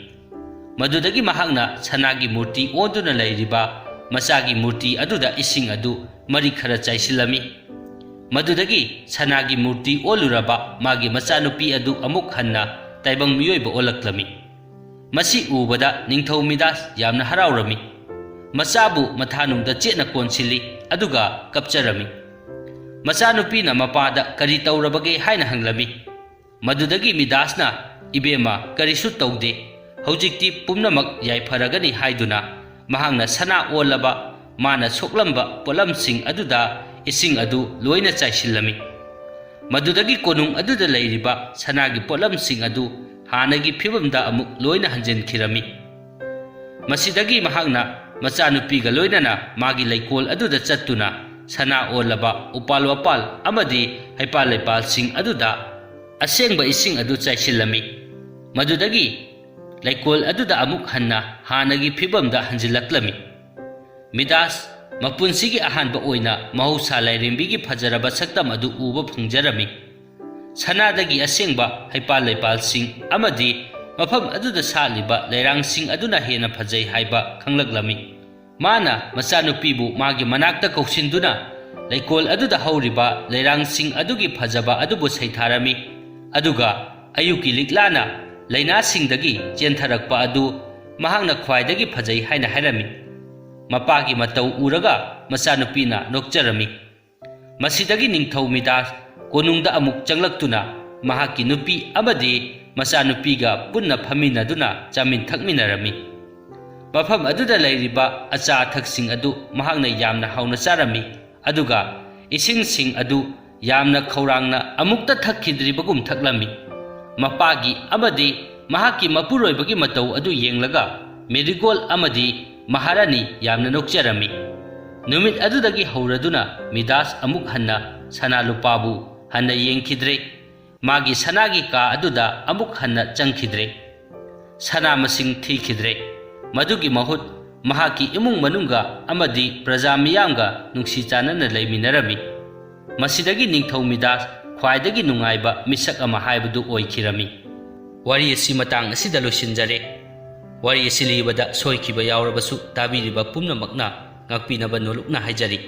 ꯃꯗꯨꯗꯒꯤ ꯃꯍꯥꯛꯅ ꯁꯅꯥꯒꯤ ꯃꯨꯔꯇꯤ ꯑꯣꯟꯗꯨꯅ ꯂꯩꯔꯤꯕ ꯃꯆꯥꯒꯤ ꯃꯨꯔꯇꯤ ꯑꯗꯨꯗ ꯏꯁꯤꯡ ꯑꯗꯨ ꯃꯔꯤꯛ ꯈꯔ ꯆꯥꯏꯁꯤꯜꯂꯝꯃꯤ꯫ ꯃꯗꯨꯗꯒꯤ ꯁꯅꯥꯒꯤ ꯃꯨꯔꯇꯤ ꯑꯣꯜꯂꯨꯔꯕ ꯃꯥꯒꯤ ꯃꯆꯥꯅꯨꯄꯤ ꯑꯗꯨ ꯑꯃꯨꯛ ꯍꯟꯅ ꯇꯥꯏꯕꯪ ꯃꯤꯑꯣꯏꯕ ꯑꯣꯜꯂꯛꯂꯝꯃꯤ꯫ ꯃꯁꯤ ꯎꯕꯗ ꯅꯤꯡꯊꯧ ꯃꯤꯗꯥꯁ ꯌꯥꯝꯅ ꯍꯔꯥꯎꯔꯝꯃꯤ꯫ ꯃꯆꯥꯕꯨ ꯃꯊꯥꯅꯨꯡꯗ ꯆꯦꯠꯅ ꯀꯣꯟꯁꯤꯜꯂꯤ, ꯑꯗꯨꯒ ꯀꯞꯆꯔꯝꯃꯤ꯫ ꯃꯆꯥꯅꯨꯄꯤꯅ ꯃꯄꯥꯗ ꯀꯔꯤ ꯇꯧꯔꯕꯒꯦ ꯍꯥꯏꯅ ꯍꯪꯂꯝꯃꯤ꯫ ꯃꯗꯨꯗꯒꯤ ꯃꯤꯗꯥꯁꯅ, "ꯏꯕꯦꯝꯃ, ꯀꯔꯤꯁꯨ ꯇꯧꯗꯦ, ꯍꯧꯖꯤꯛꯇꯤ ꯄꯨꯝꯅꯃꯛ ꯌꯥꯏꯐꯔꯒꯅꯤ" ꯍꯥꯏꯗꯨꯅ ꯃꯍꯥꯛꯅ ꯁꯅꯥ ꯑꯣꯜꯂꯕ ꯃꯥꯅ ꯁꯣꯛꯂꯝꯕ ꯄꯣꯠꯂꯝꯁꯤꯡ ꯑꯗꯨꯗ ꯏꯁꯤꯡ ꯑꯗꯨ ꯂꯣꯏꯅ ꯆꯥꯏꯁꯤꯜꯂꯝꯃꯤ꯫ ꯃꯗꯨꯗꯒꯤ ꯀꯣꯅꯨꯡ ꯑꯗꯨꯗ ꯂꯩꯔꯤꯕ ꯁꯅꯥꯒꯤ ꯄꯣꯠꯂꯝꯁꯤꯡ ꯑꯗꯨ ꯍꯥꯟꯅꯒꯤ ꯐꯤꯕꯝꯗ ꯑꯃꯨꯛ ꯂꯣꯏꯅ ꯍꯟꯖꯤꯟꯈꯤꯔꯝꯃꯤ꯫ ꯃꯁꯤꯗꯒꯤ ꯃꯍꯥꯛꯅ ꯃꯆꯥꯅꯨꯄꯤꯒ ꯂꯣꯏꯅꯅ ꯃꯥꯒꯤ ꯂꯩꯀꯣꯜ ꯑꯗꯨꯗ ꯆꯠꯇꯨꯅ ꯁꯅꯥ ꯑꯣꯜꯂꯕ ꯎꯄꯥꯜ ꯋꯥꯄꯥꯜ ꯑꯃꯗꯤ ꯍꯩꯄꯥꯜ ꯂꯩꯄꯥꯜꯁꯤꯡ ꯑꯗꯨꯗ ꯑꯁꯦꯡꯕ ꯏꯁꯤꯡ ꯑꯗꯨ ꯆꯥꯏꯁꯤꯜꯂꯝꯃꯤ꯫ ꯃꯗꯨꯗꯒꯤ ꯂꯩꯀꯣꯜ ꯑꯗꯨꯗ ꯑꯃꯨꯛ ꯍꯟꯅ ꯍꯥꯟꯅꯒꯤ ꯐꯤꯕꯝꯗ ꯍꯟꯖꯤꯜꯂꯛꯂꯝꯃꯤ꯫ ꯃꯤꯗꯥꯁ ꯃꯄꯨꯟꯁꯤꯒꯤ ꯑꯍꯥꯟꯕ ꯑꯣꯏꯅ ꯃꯍꯧꯁꯥ ꯂꯥꯏꯔꯦꯝꯕꯤꯒꯤ ꯐꯖꯔꯕ ꯁꯛꯇꯝ ꯑꯗꯨ ꯎꯕ ꯐꯪꯖꯔꯝꯃꯤ꯫ ꯁꯅꯥꯗꯒꯤ ꯑꯁꯦꯡꯕ ꯍꯩꯄꯥꯜ ꯂꯩꯄꯥꯜꯁꯤꯡ ꯑꯃꯗꯤ ꯃꯐꯝ ꯑꯗꯨꯗ ꯁꯥꯠꯂꯤꯕ ꯂꯩꯔꯥꯡꯁꯤꯡ ꯑꯗꯨꯅ ꯍꯦꯟꯅ ꯐꯖꯩ ꯍꯥꯏꯕ ꯈꯪꯂꯛꯂꯝꯃꯤ꯫ ꯃꯥꯅ ꯃꯆꯥꯅꯨꯄꯤꯕꯨ ꯃꯥꯒꯤ ꯃꯅꯥꯛꯇ ꯀꯧꯁꯤꯟꯗꯨꯅ ꯂꯩꯀꯣꯜ ꯑꯗꯨꯗ ꯍꯧꯔꯤꯕ ꯂꯩꯔꯥꯡꯁꯤꯡ ꯑꯗꯨꯒꯤ ꯐꯖꯕ ꯑꯗꯨꯕꯨ ꯁꯩꯊꯥꯔꯝꯃꯤ, ꯑꯗꯨꯒ ꯑꯌꯨꯛꯀꯤ ꯂꯤꯛꯂꯥꯅ ꯂꯩꯅꯥꯁꯤꯡꯗꯒꯤ ꯆꯦꯟꯊꯔꯛꯄ ꯑꯗꯨ ꯃꯍꯥꯛꯅ ꯈ꯭ꯋꯥꯏꯗꯒꯤ ꯐꯖꯩ ꯍꯥꯏꯅ ꯍꯥꯏꯔꯝꯃꯤ꯫ ꯃꯄꯥꯒꯤ ꯃꯇꯧ ꯎꯔꯒ ꯃꯆꯥꯅꯨꯄꯤꯅ ꯅꯣꯛꯆꯔꯝꯃꯤ꯫ ꯃꯁꯤꯗꯒꯤ ꯅꯤꯡꯊꯧ ꯃꯤꯗꯥꯁ ꯀꯣꯅꯨꯡꯗ ꯑꯃꯨꯛ ꯆꯪꯂꯛꯇꯨꯅ ꯃꯍꯥꯛꯀꯤ ꯅꯨꯄꯤ ꯑꯃꯗꯤ ꯃꯆꯥꯅꯨꯄꯤꯒ ꯄꯨꯟꯅ ꯐꯝꯃꯤꯟꯅꯗꯨꯅ ꯆꯥꯃꯤꯟ ꯊꯛꯃꯤꯟꯅꯔꯝꯃꯤ꯫ ꯃꯐꯝ ꯑꯗꯨꯗ ꯂꯩꯔꯤꯕ ꯑꯆꯥ ꯑꯊꯛꯁꯤꯡ ꯑꯗꯨ ꯃꯍꯥꯛꯅ ꯌꯥꯝꯅ ꯍꯥꯎꯅ ꯆꯥꯔꯝꯃꯤ, ꯑꯗꯨꯒ ꯏꯁꯤꯡꯁꯤꯡ ꯑꯗꯨ ꯌꯥꯝꯅ ꯈꯧꯔꯥꯡꯅ ꯑꯃꯨꯛꯇ ꯊꯛꯈꯤꯗ꯭ꯔꯤꯕꯒꯨꯝ ꯊꯛꯂꯝꯃꯤ꯫ ꯃꯄꯥꯒꯤ ꯑꯃꯗꯤ ꯃꯍꯥꯛꯀꯤ ꯃꯄꯨꯔꯣꯏꯕꯒꯤ ꯃꯇꯧ ꯑꯗꯨ ꯌꯦꯡꯂꯒ ꯃꯦꯔꯤꯒꯣꯜ ꯑꯃꯗꯤ ꯃꯍꯥꯔꯥꯅꯤ ꯌꯥꯝꯅ ꯅꯣꯛꯆꯔꯝꯃꯤ꯫ ꯅꯨꯃꯤꯠ ꯑꯗꯨꯗꯒꯤ ꯍꯧꯔꯗꯨꯅ ꯃꯤꯗꯥꯁ ꯑꯃꯨꯛ ꯍꯟꯅ ꯁꯅꯥ ꯂꯨꯄꯥꯕꯨ ꯍꯟꯅ ꯌꯦꯡꯈꯤꯗ꯭ꯔꯦ꯫ ꯃꯥꯒꯤ ꯁꯅꯥꯒꯤ ꯀꯥ ꯑꯗꯨꯗ ꯑꯃꯨꯛ ꯍꯟꯅ ꯆꯪꯈꯤꯗ꯭ꯔꯦ꯫ ꯁꯅꯥ ꯃꯁꯤꯡ ꯊꯤꯈꯤꯗ꯭ꯔꯦ꯫ ꯃꯗꯨꯒꯤ ꯃꯍꯨꯠ ꯃꯍꯥꯛꯀꯤ ꯏꯃꯨꯡ ꯃꯅꯨꯡꯒ ꯑꯃꯗꯤ ꯄ꯭ꯔꯖꯥ ꯃꯤꯌꯥꯝꯒ ꯅꯨꯡꯁꯤ ꯆꯥꯟꯅꯅ ꯂꯩꯃꯤꯟꯅꯔꯝꯃꯤ꯫ ꯃꯁꯤꯗꯒꯤ ꯅꯤꯡꯊꯧ ꯃꯤꯗꯥꯁ ꯈ꯭ꯋꯥꯏꯗꯒꯤ ꯅꯨꯡꯉꯥꯏꯕ ꯃꯤꯁꯛ ꯑꯃ ꯍꯥꯏꯕꯗꯨ ꯑꯣꯏꯈꯤꯔꯝꯃꯤ꯫ ꯋꯥꯔꯤ ꯑꯁꯤ ꯃꯇꯥꯡ ꯑꯁꯤꯗ ꯂꯣꯏꯁꯤꯟꯖꯔꯦ꯫ ꯋꯥꯔꯤ ꯑꯁꯤ ꯂꯤꯕꯗ ꯁꯣꯏꯈꯤꯕ ꯌꯥꯎꯔꯕꯁꯨ ꯇꯥꯕꯤꯔꯤꯕ ꯄꯨꯝꯅꯃꯛꯅ ꯉꯥꯛꯄꯤꯅꯕ ꯅꯣꯂꯨꯛꯅ ꯍꯥꯏꯖꯔꯤ꯫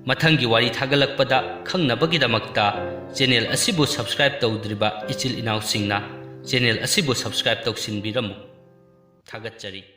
ꯃꯊꯪꯒꯤ ꯋꯥꯔꯤ ꯊꯥꯒꯠꯂꯛꯄꯗ ꯈꯪꯅꯕꯒꯤꯗꯃꯛꯇ ꯆꯦꯅꯦꯜ ꯑꯁꯤꯕꯨ subscribe ꯇꯧꯗ꯭ꯔꯤꯕ ꯏꯆꯤꯜ ꯏꯅꯥꯎꯁꯤꯡꯅ ꯆꯦꯅꯦꯜ ꯑꯁꯤꯕꯨ subscribe ꯇꯧꯁꯤꯟꯕꯤꯔꯝꯃꯨ꯫ ꯊꯥꯒꯠꯆꯔꯤ꯫